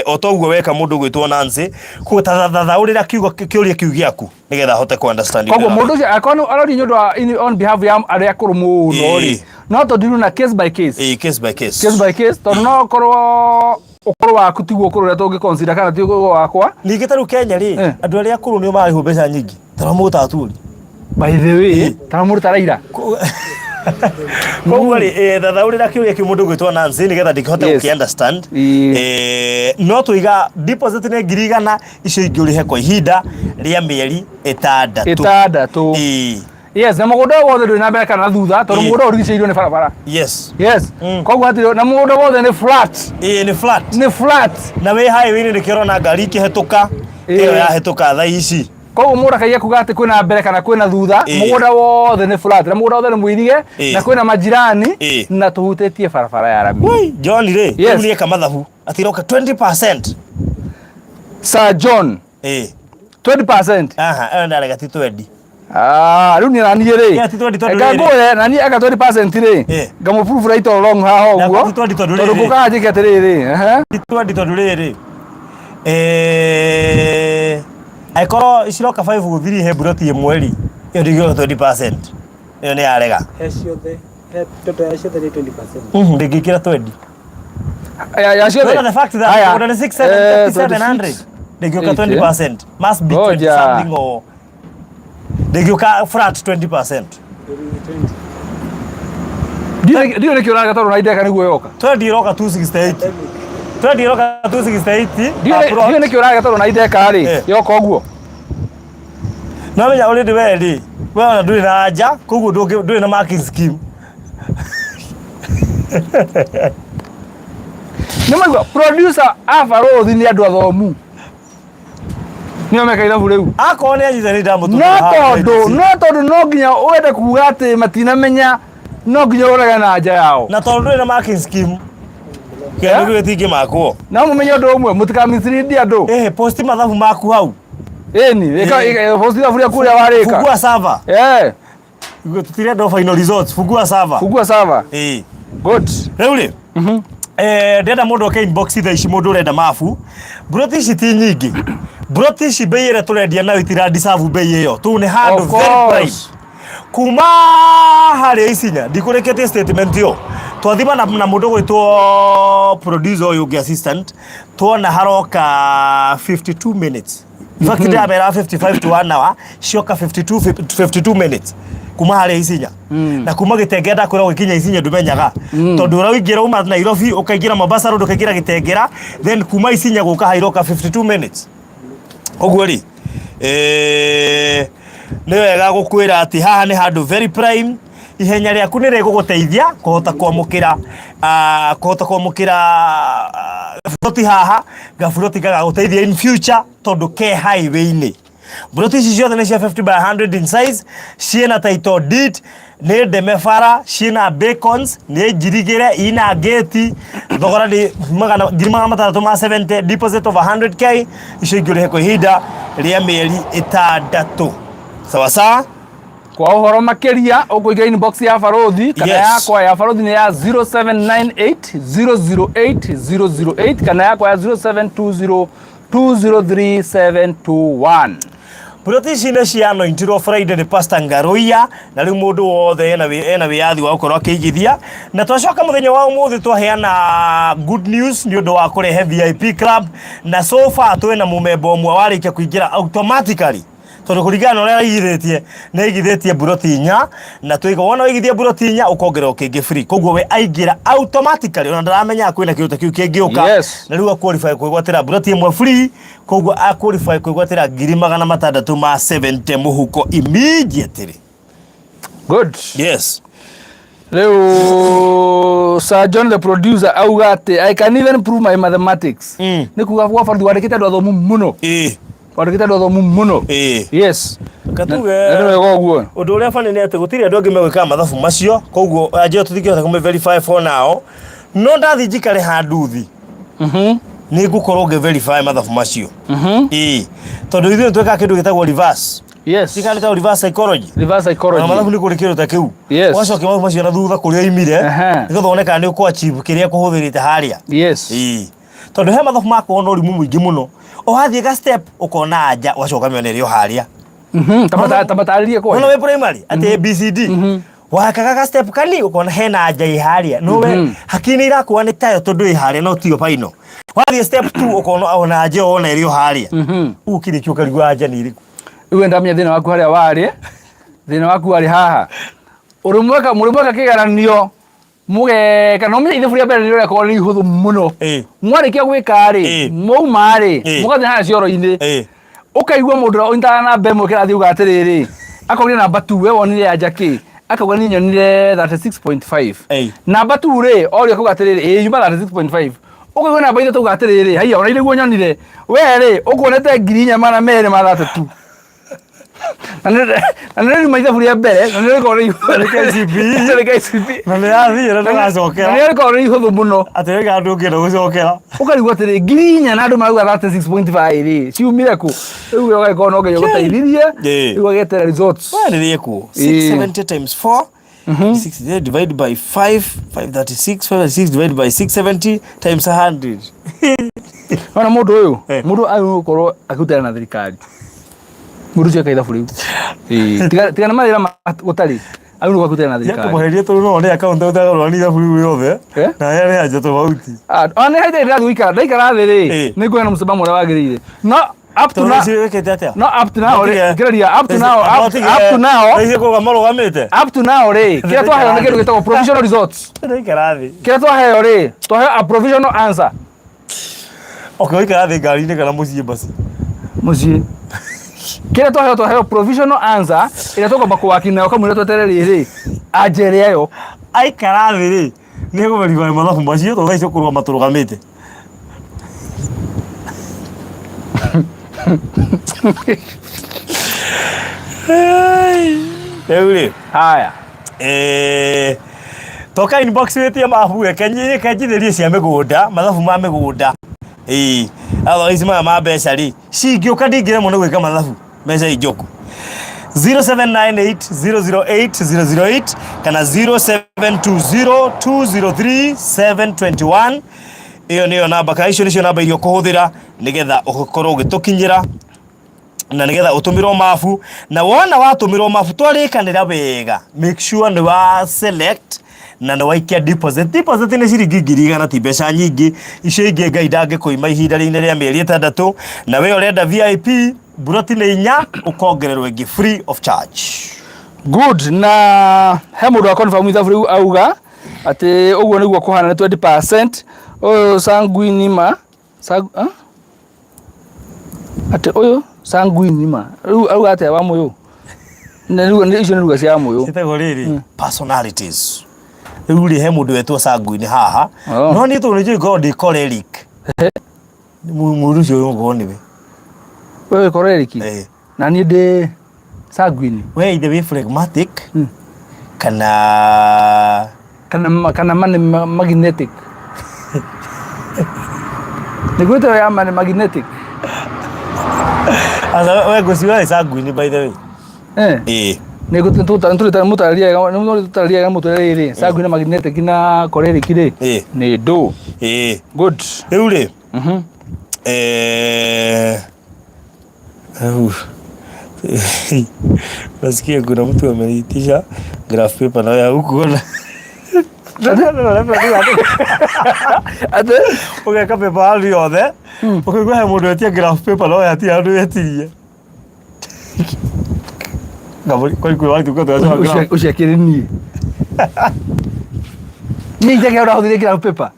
O toguo weka mũndũ gwĩtwo Nancy, koguo tathathaũrĩra kiugo kĩũria kĩu gĩaku nĩgetha ahote kũ understand. Koguo mũndũ ũcio akorwo aroria nĩ ũndũ wa on behalf ya arĩa akũrũ mũno rĩ, no tũndiru na case by case. Ĩĩ, case by case. Case by case, tondũ no ũkorwo ũkũrũ waku tiguo ũkũrũ ũrĩa tũngĩ consider kana ti ũkũrũ wakwa. Ningĩ ta rĩu Kenya rĩ, andũ arĩa akũrũ nĩo mararĩhwo mbeca nyingĩ ta mũndũ ta Aturi. By the way, ta mũndũ ta Raila. Koguo rĩ, thathaũrĩra kĩũria kĩu mũndũ gwĩtwo Nancy nĩgetha ndĩkĩhote gũkĩ understand. No tũiga deposit nĩ 100,000, icio ingĩ ũrĩhe kwa ihinda rĩa mĩeri 6. 6. Yes, na mũgũnda ũyũ wothe ndũrĩ na mbere kana na thutha, tondũ mũgũnda ũyũ ũrigicĩirio nĩ barabara. Koguo hatirĩ na mũgũnda wothe nĩ flat. Ĩĩ, nĩ flat. Nĩ flat. Na wĩ highway-inĩ nĩkĩo ũrona ngari ikĩhetũka. Ĩyo yahĩtũka thaa ici. Koguo mũndũ akaiya kuga atĩ kwĩna mbere kana kwĩna thutha, mũgũnda wothe nĩ flat na mũgũnda wothe nĩ mũirige na kwĩna majirani na tũhutĩtie barabara ya rami. Woi, John rĩ, rĩu nĩeka mathabu atĩ iroka 20%. Sir John. 20%. Aha, ĩyo ndarega ti 20. Ah, rĩu niĩ naniĩ rĩ. Yeah, ti 20 tondũ Eka rĩrĩ. ngũre na niĩ eka 20% rĩ. Ngamũ prove right or wrong haha Na ũguo. ti 20 tondũ Tondũ rĩrĩ. ngũkaga njĩke atĩrĩrĩ. Ehe. Ti 20 tondũ rĩrĩ. Angĩkorwo ciroka 5 gũthiĩ he mburoti ĩmwe rĩ, ĩyo ndĩngĩũka 20%. Ĩyo nĩ yarega. He ciothe, he total ya ciothe nĩ 20%. Ndĩngĩkĩra 20. Ya ciothe. Look at the fact that Haya. mũgũnda nĩ 6, 7, 700. 26. Ndĩngĩũka 80. 20%. Must be 20 Ngoja. something or ndĩngĩũka flat 20%. Ndiũĩ nĩkĩ ũrarega tondũ na indeka nĩguo yoka. 20 iroka 268. 20 iroka 268. Ndiũĩ nĩkĩ ũrarega tondũ na indeka rĩ yoka ũguo. No menya already we rĩ, we ona ndũrĩ na anja, koguo ndũrĩ na marking scheme. Nĩ maigua producer a Barũthi nĩ andũ athomu. Nĩo meka ithabu rĩu. Akorwo nĩ anyita nĩ ndamũtũmĩra No haha tondũ ITC. No tondũ no nginya wende kuga atĩ matinamenya, no nginya ũrege na anja yao. Na tondũ ndũrĩ na marking scheme, kĩndũ kĩu gĩtingĩmakwo. No mũmenye ũndũ ũmwe, mũtika mislead andũ. Post mathabu maku hau. Ĩni, post ithabu rĩaku ũrĩa warĩka. Fungua server. Tũtirenda final results, fungua server. Fungua server. Good. Rĩu rĩ, ndĩrenda mũndũ oke inbox thaa ici, mũndũ ũrenda mabu. Mburoti ici ti nyingĩ. Mburoti ici bei ĩrĩa tũrendia nayo itira deserve bei ĩyo. Tũu nĩ handũ Of very prime. course. Kuma harĩa Isinya, ndikũrĩkĩtie statement ĩyo. Twathima na mũndũ gwĩtwo producer ũyũ ũngĩ assistant, tuona haroka 52 minutes. In fact, ndĩramera 55 to 1 hour, cioka 52 minutes kuma harĩa Isinya. Na kuma Gĩtengera ndakwĩra ũgĩkinya Isinya ndũmenyaga. Tondũ ũraingĩra uma Nairobi, ũkaingĩra Mombasa Road, ũkaingĩra Gĩtengera, then kuma Isinya gũka hairoka 52 minutes. Ũguo rĩ, nĩ wega gũkwĩra atĩ haha nĩ handũ very prime. Ihenya rĩaku nĩ rĩgũgũteithia kũhota kwamũkĩra, kũhota kwamũkĩra gaburoti haha, gaburoti gagagũteithia in future tondũ ke highway-inĩ. Mburoti ici ciothe nĩ cia 50 by 100 in size, ciĩna title deed, nĩ ndeme bara, ciĩna beacons, nĩ njirigĩre, ina gate, thogora nĩ 670,000, deposit of 100K, icio ingĩ ũrĩhe kwa ihinda rĩa mĩeri 6. Sawa sawa? Kwa ũhoro makĩria ũkũingĩra inbox ya Barũthi kana yakwa ya Barũthi nĩ ya 0798 008 008 kana yakwa ya 0720 203 721. Mburoti ici nĩ cianointirwo Friday nĩ Pastor Ngaruiya, na rĩu mũndũ wothe ena wĩyathi wa gũkorwo akĩigithia. Na twacoka mũthenya wa ũmũthĩ twaheana good news nĩ ũndũ wa kũrehe VIP club, na so far twĩna mũmemba ũmwe warĩkia kũingĩra automatically. Tondũ kũringana na ũrĩa aigithĩtie, nĩ aigithĩtie mburoti 4, na twaiga wona waigithia mburoti 4 ũkongererwo kĩngĩ free. Koguo we aingĩra automatically, ona ndaramenyaga kwĩna kĩndũ ta kĩu kĩngĩũka. Na rĩu a qualify kwĩgwatĩra mburoti ĩmwe free, koguo a qualify kwĩgwatĩra 670,000 mũhuko immediately. Good. Yes. Rĩu Sir John the producer auga atĩ I can even prove my mathematics. Nĩ kuga gwa Barũthi wandĩkĩte andũ athomu mũno. Wandĩkĩte andũ athomu mũno. Yes. Katuge. Na nĩ wega ũguo. Ũndũ ũrĩa funny nĩ atĩ gũtirĩ andũ angĩ megwĩkaga mathabu macio, koguo anjĩra tũtingĩhota kũmĩ verify for now. No ndathiĩ njikare handũ thi. Nĩ ngũkorwo ngĩ verify mathabu macio. Tondũ ithuĩ nĩ twĩkaga kĩndũ gĩtagwo reverse. Yes. Cikani ta reverse psychology. Reverse Ona psychology. mathabu nĩ kũrĩ kĩndũ ta kĩu. Yes. Ũgacokia mathabu macio na thutha kũrĩa oimire. Ehe. Nĩgetha wone kana nĩ ũkũ achieve kĩrĩa kũhũthĩrĩte harĩa. Yes. Ĩĩ. Tondũ he mathabu makoragwo na ũrimũ mũingĩ mũno. Ũrathiĩ ga step ũkona anja ũgacoka ũkamĩona ĩrĩ o harĩa. Ta matarĩrie kwa. Wona wĩ primary atĩ ABCD. Wakaga ga step kani ũkona hena anja ĩ harĩa. No we hakiri nĩ irakuwa nĩ tayo tondũ ĩ harĩa no tiyo final. Wathiĩ step 2 ũkona ona anja ĩyo wona ĩrĩ o harĩa. Ũguo kĩrĩkia ũkarigwo anja nĩ ĩrĩkũ. Rĩu we ndamenya thĩna waku harĩa warĩ. Thĩna waku warĩ haha. Ũrĩ mweka kĩgeranio mũgeka no ũmenye ithabu rĩa mbere nĩ rĩkoragwo rĩ ihũthũ mũno. Mwarĩkia gwĩka rĩ, mwauma rĩ, mũgathiĩ harĩa cioro-inĩ. Ũkaigua mũndũ ũrĩa ũnyitaga namba ĩmwe kĩrathi auga atĩrĩrĩ, akoria namba 2 we wonire anja kĩ? Akauga niĩ nyonire 36.5. Namba 2 rĩ, orio akauga atĩrĩrĩ, ĩĩ yuma 36.5. Ũkaigua namba ithatũ auga atĩrĩrĩ, haiya ona nĩguo nyonire. We rĩ, ũkuonete 4230 ma 32. Na nĩ rĩuma ithabu rĩa mbere, na nĩ rĩkoragwo rĩ Nĩ KCPE. Nĩ KCPE. Na nĩ yathiĩ na Na ndũgacokera. nĩ rĩkoragwo rĩ ihũthũ mũno. Atĩ wega andũ ũngĩenda gũcokera. Ũkarigwo atĩrĩ 4000 na andũ marauga 36.5 rĩ, ciumire kũ? Rĩu we ũgagĩkorwo no Ngai ũgũteithirie, rĩu ũgagĩeterera results. We rĩrĩ kuo. 670 times 4. 60 divided by 5, 536, 536 divided by 670 times 100. Ona mũndũ ũyũ, mũndũ agĩrĩirwo gũkorwo akĩrutana na thirikari. Mũndũ ũcio eka ithabu rĩu. Tiga tiga na mawĩra gũtarĩ. Agĩrĩirwo akĩrutana na thirikari. Yakũmũheria tondũ no one akaunti ũtagarũra nĩ ithabu rĩu rĩothe. Na heane anja tofauti. Ona nĩ haithe ndĩrathiĩ gũikara, ndaikara thĩ rĩ, nĩ nguona mũcemba ũrĩa wagĩrĩire. No up to now, wĩkĩte atĩa? no up to now rĩ, ngĩraria up to now, up to now, Icio kũrũgama marũgamĩte. Up to now rĩ, kĩrĩa twaheo nĩ kĩndũ gĩtagwo provisional results. Ndaikara thĩ. Kĩrĩa twaheo rĩ, twaheo a provisional answer. Okay, ũikara thĩ ngari-inĩ kana mũciĩ basi. Mũciĩ. Kĩrĩa twaheo twaheo provisional answer ĩrĩa tũkwamba kũwaki nayo kamũira tweterere rĩrĩ anja ĩrĩa yo. Aikara thĩ rĩ, nĩ egũverify mathabu macio tondũ thaa icio kũrũgama tũrũgamĩte. Rĩu rĩ, Haya. Toka inbox wĩtie mabu reke njithĩrie cia mĩgũnda, mathabu ma mĩgũnda. Ĩĩ, otherwise maya ma mbeca rĩ, cingĩũka ndingĩremwo nĩ gwĩka mathabu mbeca i njoku. 0798 008 008 kana 0720 203 721. Ĩyo nĩyo namba kana icio nĩcio namba iria ũkũhũthĩra nĩgetha ũkorwo ũgĩtũkinyĩra na nĩgetha ũtũmĩrwo mabu. Na wona watũmĩrwo mabu twarĩkanĩra wega, make sure nĩ wa select na nĩ waikia deposit. Deposit nĩ ciringi 100,000, ti mbeca nyingĩ. Icio ingĩ Ngai ndangĩkũima ihinda rĩinĩ rĩa mĩeri 6. Na we ũrenda VIP buroti nĩ 4 ũkongererwo ĩngĩ free of charge. Good. Na he mũndũ wa confirm ithabu rĩu auga atĩ ũguo nĩguo kũhana nĩ 20%. Ũyũ sanguine ma atĩ ũyũ sanguine ma rĩu auga atĩa wa mũyũ? Nĩ icio nĩ ruga cia mũyũ. Ciĩtagwo rĩrĩ personalities. Rĩu rĩ he mũndũ wetwo sanguine haha. Oh. No niĩ tondũ nĩ njũĩ ngoragwo ndĩ choleric. Mũndũ ũcio ũgũkorwo nĩwe. Wewe wĩ choleric? Eh. Na niĩ ndĩ sanguine. We either wĩ phlegmatic kana Kana money magnetic. Nĩguo ĩtagwo ya money magnetic. Asa we ngũciwa wĩ sanguine by the way. Eh. Nĩ mũtarĩria wega mũtũrĩre rĩrĩ sanguine magnetic na choleric rĩ nĩ ndũ. Good. Rĩu rĩ, au. Nasikia kuna mtu ameitisha graph paper na wewe hukuona. Ate Ũgeka paper handũ yothe, ũkaigua he mũndũ wetia graph paper no we hatirĩ handũ wetirie. Ngaburi, kwani kwĩ watu kwa tũgacoka graph. Ũcio akĩrĩ niĩ. Niĩ itakĩa ũrahũthĩrire graph paper.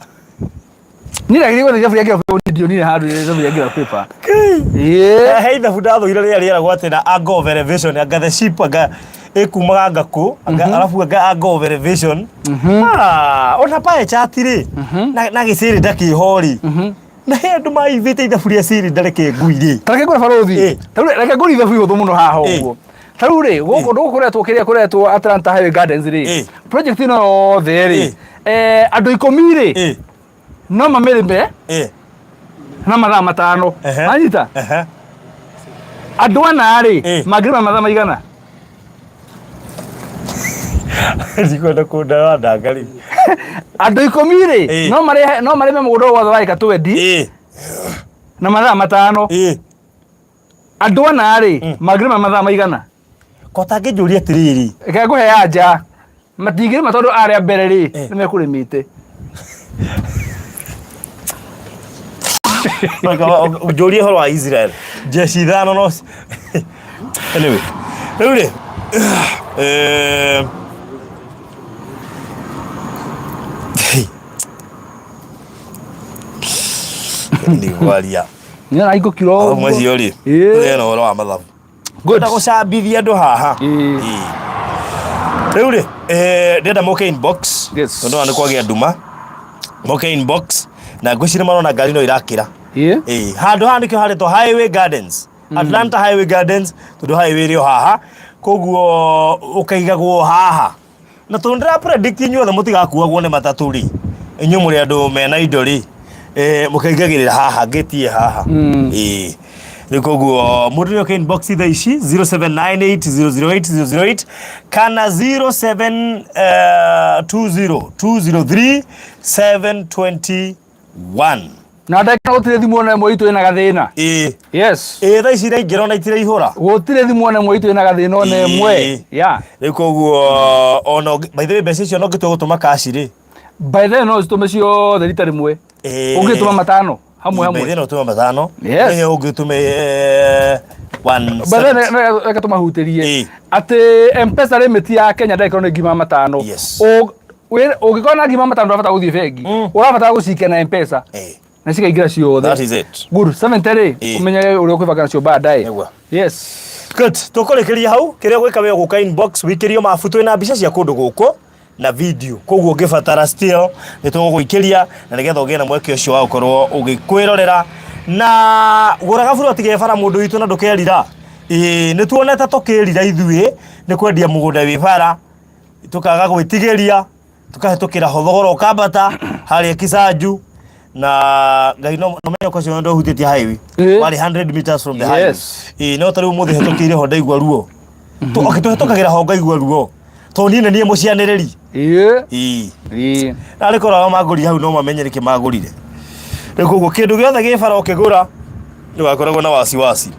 Niĩ ndagĩrĩirwo nĩ ithabu rĩa graph paper ndionire handũ ithabu rĩa graph paper. Ĩĩ. He ithabu ndathũire rĩrĩa rĩeragwo atĩ na angle of elevation, anga the ship anga ĩkumaga anga kũ, anga arabu anga angle of elevation. Ah, ona pie chart rĩ, na gĩcylinder kĩho rĩ, na he andũ maivĩte ithabu rĩa cylinder reke ngui rĩ. Ta reke ngwĩre barũthi. Ta rĩu reke ngũrie ithabu ihũthũ mũno haha ũguo. Ta rĩu rĩ, gũkũ gũkũ kũretwo kĩrĩa kũretwo Atlanta Highway Gardens rĩ, project ĩno yothe rĩ, andũ 10 rĩ, no mamĩrĩme na mathaa 5. Wanyita? Andũ ana rĩ, Eh. mangĩrĩma mathaa maigana? Ndikwenda kũndara ndangari. Andũ 10 rĩ, Eh. no marĩhe no marĩme mũgũnda ũyũ wothe wa ĩka 20 na mathaa 5. Andũ ana rĩ, mangĩrĩma mathaa maigana? Ko tangĩnjũria atĩrĩrĩ. Reke ngũhe anja. Matingĩrĩma tondũ arĩa mbere rĩ, Eh. nĩ mekũrĩmĩte. Njũrie ũhoro wa Israel. Jeshi 5 no anyway. Rĩu rĩ eh ndigwaria. Nĩ araingũkira Mathabu ũguo. macio rĩ. Ĩĩ. Tũgĩe na ũhoro wa mathabu. Good. Ndĩrenda gũcambithia andũ haha. Ĩĩ. Ĩĩ. Rĩu rĩ ndĩrenda moke inbox. Yes. Tondũ nĩ kwagĩa nduma. Moke inbox na ngwĩciria marona ngari no irakĩra. Ĩĩ. Ĩĩ. Handũ haha nĩkĩo harĩtwo Highway Gardens. Atlanta Highway Gardens tondũ highway ĩrĩ o haha. Koguo ũkaigagwo haha. Na tondũ ndĩra predict inyuothe mũtigakuagwo nĩ matatũ rĩ, inyuĩ mũrĩ andũ mena indo rĩ, mũkaingagĩrĩra haha, gate ĩ haha. Ĩĩ. Rĩu koguo mũndũ nĩ oke inbox thaa ici 0798008008 kana 0720203721. Na ndagĩka gũtirĩ thimũ ona ĩmwe itũ ĩna gathĩna. Ĩĩ. Yes. Ĩĩ thaa ici iraingĩra ona itiraihũra. Gũtirĩ thimũ ona ĩmwe itũ ĩna gathĩna ona ĩmwe. Ĩĩ. Yeah. Rĩu koguo ona by the way mbeca icio ona ũngĩtua gũtũma cash rĩ. By the way no ũcitũme ciothe rita rĩmwe. Ĩĩ. Ũngĩtũma 5 hamwe By the way hamwe. no ũtũme 5. Yes. Nĩ ũngĩtũme one By the way seventy. reke tũmahutĩrie. Ĩĩ. Atĩ M-Pesa limit ya Kenya ndagĩkorwo nĩ ngiri 500. Yes. Ũngĩkorwo na ngiri 500 ndũrabatara gũthiĩ bengi. Ũrabatara gũcikia na M-Pesa. Ĩĩ. Na cikaingĩra ciothe. That is it. Good. 70 rĩ, Ĩĩ. ũmenye ũrĩa ũkwĩbanga nacio baadaye. Nĩguo. Yes. Good. Tũkũrĩkĩria hau kĩrĩa ũgwĩka we ũgũka inbox wĩikĩrio mabu twĩna mbica cia kũndũ gũkũ na video koguo ũngĩbatara still nĩ tũgũgũikĩria na nĩgetha ũgĩe na mweke ũcio wa gũkorwo ũgĩkwĩrorera na gũra gaburoti ge bara mũndũ witũ na ndũkerira. Ĩĩ nĩ tuonete tũkĩrira ithuĩ nĩ kwendia mũgũnda wĩ bara tũkaga gwĩtigĩria tũkahĩtũkĩra ho thogora ũkambata harĩa Kisanju na Ngai no no menya ũcio ndũhutĩtie highway Ĩĩ. warĩ 100 meters from the highway. Yes. Ĩĩ no ta rĩu ũmũthĩ hĩtũkĩire ho ndaigua ruo. Okay tũhĩtũkagĩra ho ngaigua ruo tondũ niĩ nĩ niĩ mũcianĩrĩri. Ĩĩ. Ĩĩ. Ĩĩ. Narĩ korwo arĩa magũrire hau no mamenye nĩkĩ magũrire. Rĩu koguo kĩndũ gĩothe gĩ bara ũkĩgũra ndũgakoragwo na wasiwasi.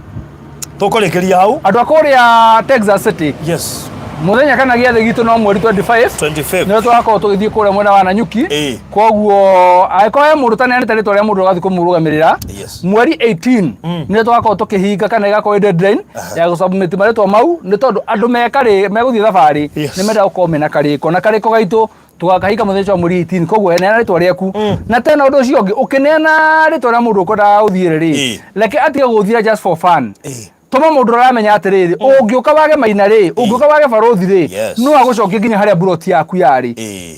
Tũkũrĩkĩria hau. Andũ a kũrĩa Texas City. Yes. Mũthenya kana gĩathĩ gitũ no mweri 25. 25. Nĩho tũgakorwo tũgĩthiĩ kũrĩa mwena wa Nanyuki. Ĩĩ. Koguo angĩkorwo he mũndũ ũtaneanĩte rĩtwa rĩa mũndũ ũgathiĩ kũmũrũgamĩrĩra. Yes. Mweri 18 nĩho tũgakorwo tũkĩhinga kana ĩgakorwo ĩ deadline ya gũ submit marĩtwa mau nĩ tondũ andũ mekarĩ megũthiĩ thabarĩ Yes. nĩ mendaga gũkorwo mena karĩko na karĩko gaitũ tũgakahinga mũthenya ũcio wa mweri 18 koguo neana rĩtwa rĩaku na tena ũndũ ũcio ũngĩ ũkĩneana rĩtwa rĩa mũndũ ũkwendaga gũthiĩ rĩ Ĩĩ. reke atige gũgũthiĩra just for fun. Ĩĩ. Tũma mũndũ ũramenya atĩrĩrĩ ũngĩũka wage maina rĩ ũngĩũka wage barũthi rĩ Yes. no agũcokie nginya harĩa buroti yaku yarĩ. Ĩĩ.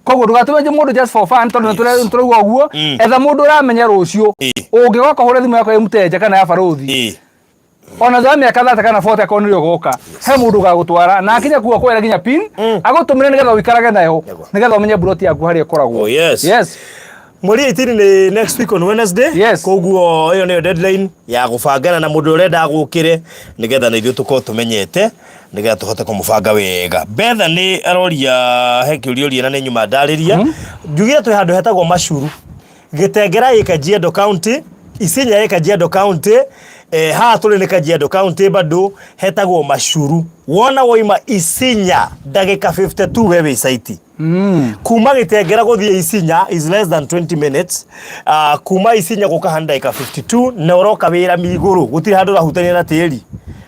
Koguo ndũgatũme mũndũ just for fun tondũ Yes. nĩ tũraigua ũguo etha mũndũ ũramenya rũciũ Ĩĩ. ũngĩgoka ũhũre thimũ yakwa ĩ mũteja kana ya barũthi Ĩĩ. ona thutha wa mĩaka 30 kana 40 akorwo nĩrĩo ũgoka he mũndũ ũgagũtwara na akinya kuo akwĩra nginya pin agũtũmĩre nĩgetha ũikarage nayo Nĩguo. nĩgetha ũmenye buroti yaku harĩa ĩkoragwo. Oh, yes. Yes. Mweri 18 nĩ next week on Wednesday. Yes. Koguo ĩyo nĩyo deadline ya gũbangana na mũndũ ũrenda agũkĩre nĩgetha na ithuĩ tũkorwo tũmenyete nĩgetha tũhote kũmũbanga wega. Betha nĩ aroria he kĩũria ũria na nĩ nyuma ndarĩria. Njugire twĩ handũ hetagwo Macuru. Gĩtengera ĩ Kajiado County, Isinya ĩ Kajiado County, haha tũrĩ nĩ Kajiado County bado hetagwo Macuru. Wona woima Isinya ndagĩka 52 we wĩ site. Kuma Gĩtengera gũthiĩ Isinya is less than 20 minutes. Kuma Isinya gũka haha nĩ ndagĩka 52 na ũroka wĩra migũrũ gũtirĩ handũ ũrahutania na tĩri.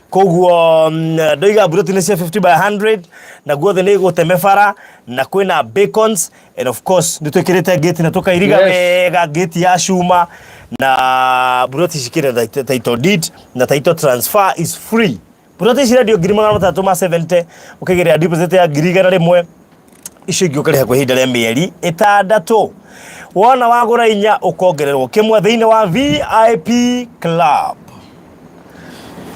Koguo ndoiga mburoti nĩ cia 50 by 100 na guothe nĩ gũteme bara na kwĩna bacons and of course nĩ twĩkĩrĩte gate na tũkairiga Yes. wega gate ya cuma na mburoti cikĩrĩ na title deed na title transfer is free. Mburoti ici irendio 370,000 ũkĩgĩrĩra deposit ya 100,000 icio ingĩ ũkarĩha kwa ihinda rĩa mĩeri 6. Wona wagũra 4 ũkongererwo kĩmwe thĩinĩ wa VIP Club.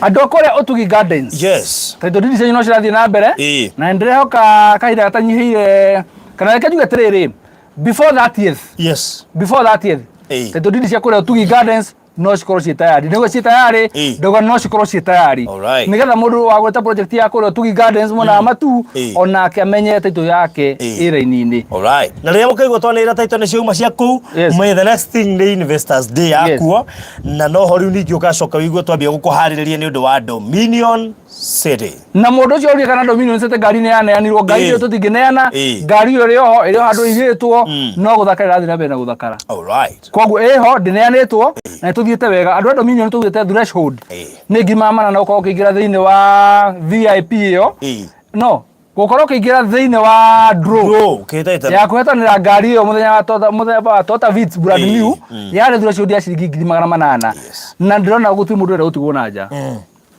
Andũ a kũrĩa Ũtugi Gardens. Yes. Title deed cianyu no cirathiĩ na mbere. Ĩĩ. Na nĩndĩrehoka kahinda gatanyihĩire kana reke njuge atĩrĩrĩ before 30th. Yes. Before 30th. Ĩĩ. Title deed cia kũrĩa Ũtugi Gardens No cikorwo ciĩ tayari, nĩguo ciĩ tayari. Ndauga no cikorwo ciĩ tayari nĩgetha mũndũ wa gweta project ya kũrĩa Tugi Gardens mwena wa Matu onake amenye title yake ĩ raini-inĩ. Alright. Na rĩrĩa mũkaigua twanĩrĩra title nĩ ciauma cia kũu, may the next thing nĩ Investors Day yakuo, na noho rĩu ningĩ ũgacoka wĩigue twambia gũkũharĩrĩria nĩ ũndũ wa Dominion City. Na mũndũ ũcio ũrie kana Dominion City ngari nĩ yaneanirwo. Ngari ĩyo tũtingĩneana. Ngari ĩyo ĩrĩ oho, ĩrĩ o handũ ĩigĩtwo, no gũthakara ĩrathiĩ na mbere na gũthakara. Koguo ĩho, ndĩneanĩtwo na nĩtũthiĩte wega. Andũ a Dominion tũgĩte threshold nĩ 800,000 ũkorwo ũkĩingĩra thĩinĩ wa VIP ĩyo. No gũkorwo ũkĩingĩra thĩinĩ wa draw Bro, ũkĩhĩtahĩtana. Ya kũhetanĩra ngari ĩyo mũthenya wa Toyota, mũthenya wa Toyota Vitz brand new, yarĩ threshold ya ciringi 800,000. Na ndĩrona gũtirĩ mũndũ ũrenda gũtigwo na nja.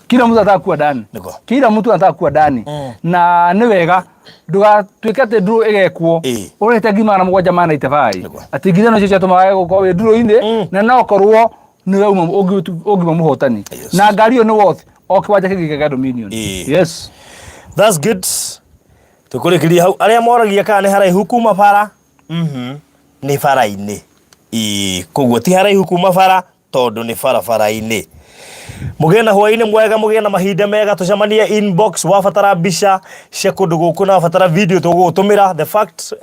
Kila mtu anataka kuwa ndani. Kila mtu anataka kuwa ndani. Na nĩ wega ndũgatuĩke atĩ draw ĩgekwo ũrĩhĩte 795,000, atĩ 5,000 icio ciatũmaga gũkorwo wĩ draw-inĩ, na no korwo nĩwe uma ũngiuma mũhotani. Na ngari ĩyo nĩ worth o kĩwanja kĩngĩ kĩa Dominion. Yes. That's good. Tũkũrĩkĩria hau. Arĩa moragia kana nĩ haraihu kuma bara, nĩ bara-inĩ. Ĩĩ, koguo ti haraihu kuma bara tondũ nĩ barabara-inĩ. Mũgĩe na hwaĩ-inĩ mwega, mũgĩe na mahinda mega, tũcemanie inbox wabatara mbica cia kũndũ gũkũ na wabatara video tũgũgũtũmĩra. The fact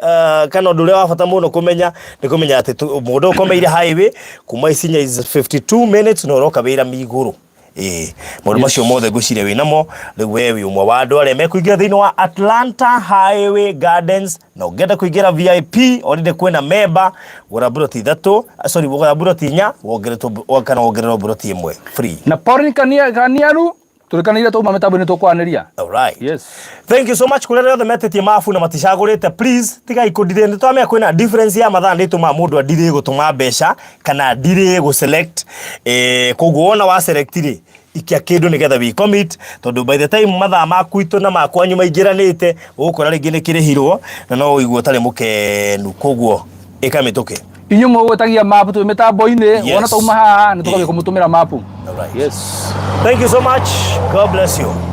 kana ũndũ ũrĩa wa bata mũno kũmenya nĩ kũmenya atĩ mũndũ ũkomeire highway kuma Isinya is 52 minutes na ũroka wĩra Migũrũ. Ĩĩ, maũndũ macio mothe ngwĩciria wĩ namo. Rĩu we wĩ ũmwe wa andũ arĩa mekũingĩra thĩinĩ wa Atlanta Highway Gardens, na ũngĩenda kũingĩra VIP already kwĩna member, gũra mburoti ithatũ, sorry, gũra mburoti inya wongeretwo kana wongererwo mburoti ĩmwe free. Na Pauline Kaniaru tũrĩkanĩire twauma mĩtambo-inĩ tũkwaranĩria. Alright. Yes. Thank you so much kũrĩ arĩa othe metĩtie mabu na maticagũrĩte, please tigai kũndirĩ. Nĩ twamenya kwĩna difference ya mathaa nĩ ĩtũmaga mũndũ andirĩ gũtũma mbeca kana ndirĩ gũ select. Koguo wona wa select rĩ, ikia kĩndũ nĩgetha we commit, tondũ by the time mathaa maku itũ na makwanyu maingĩranĩte, ũgũkora rĩngĩ nĩ kĩrĩhirwo na no ũigue ũtarĩ mũkenu. Koguo ĩka mĩtũkĩ. Inyuĩ mũgwĩtagia mapu twĩ mĩtambo-inĩ. Wona twauma haha nĩ tũkambia kũmũtũmĩra mapu. Alright. Yes. Thank you so much. God bless you.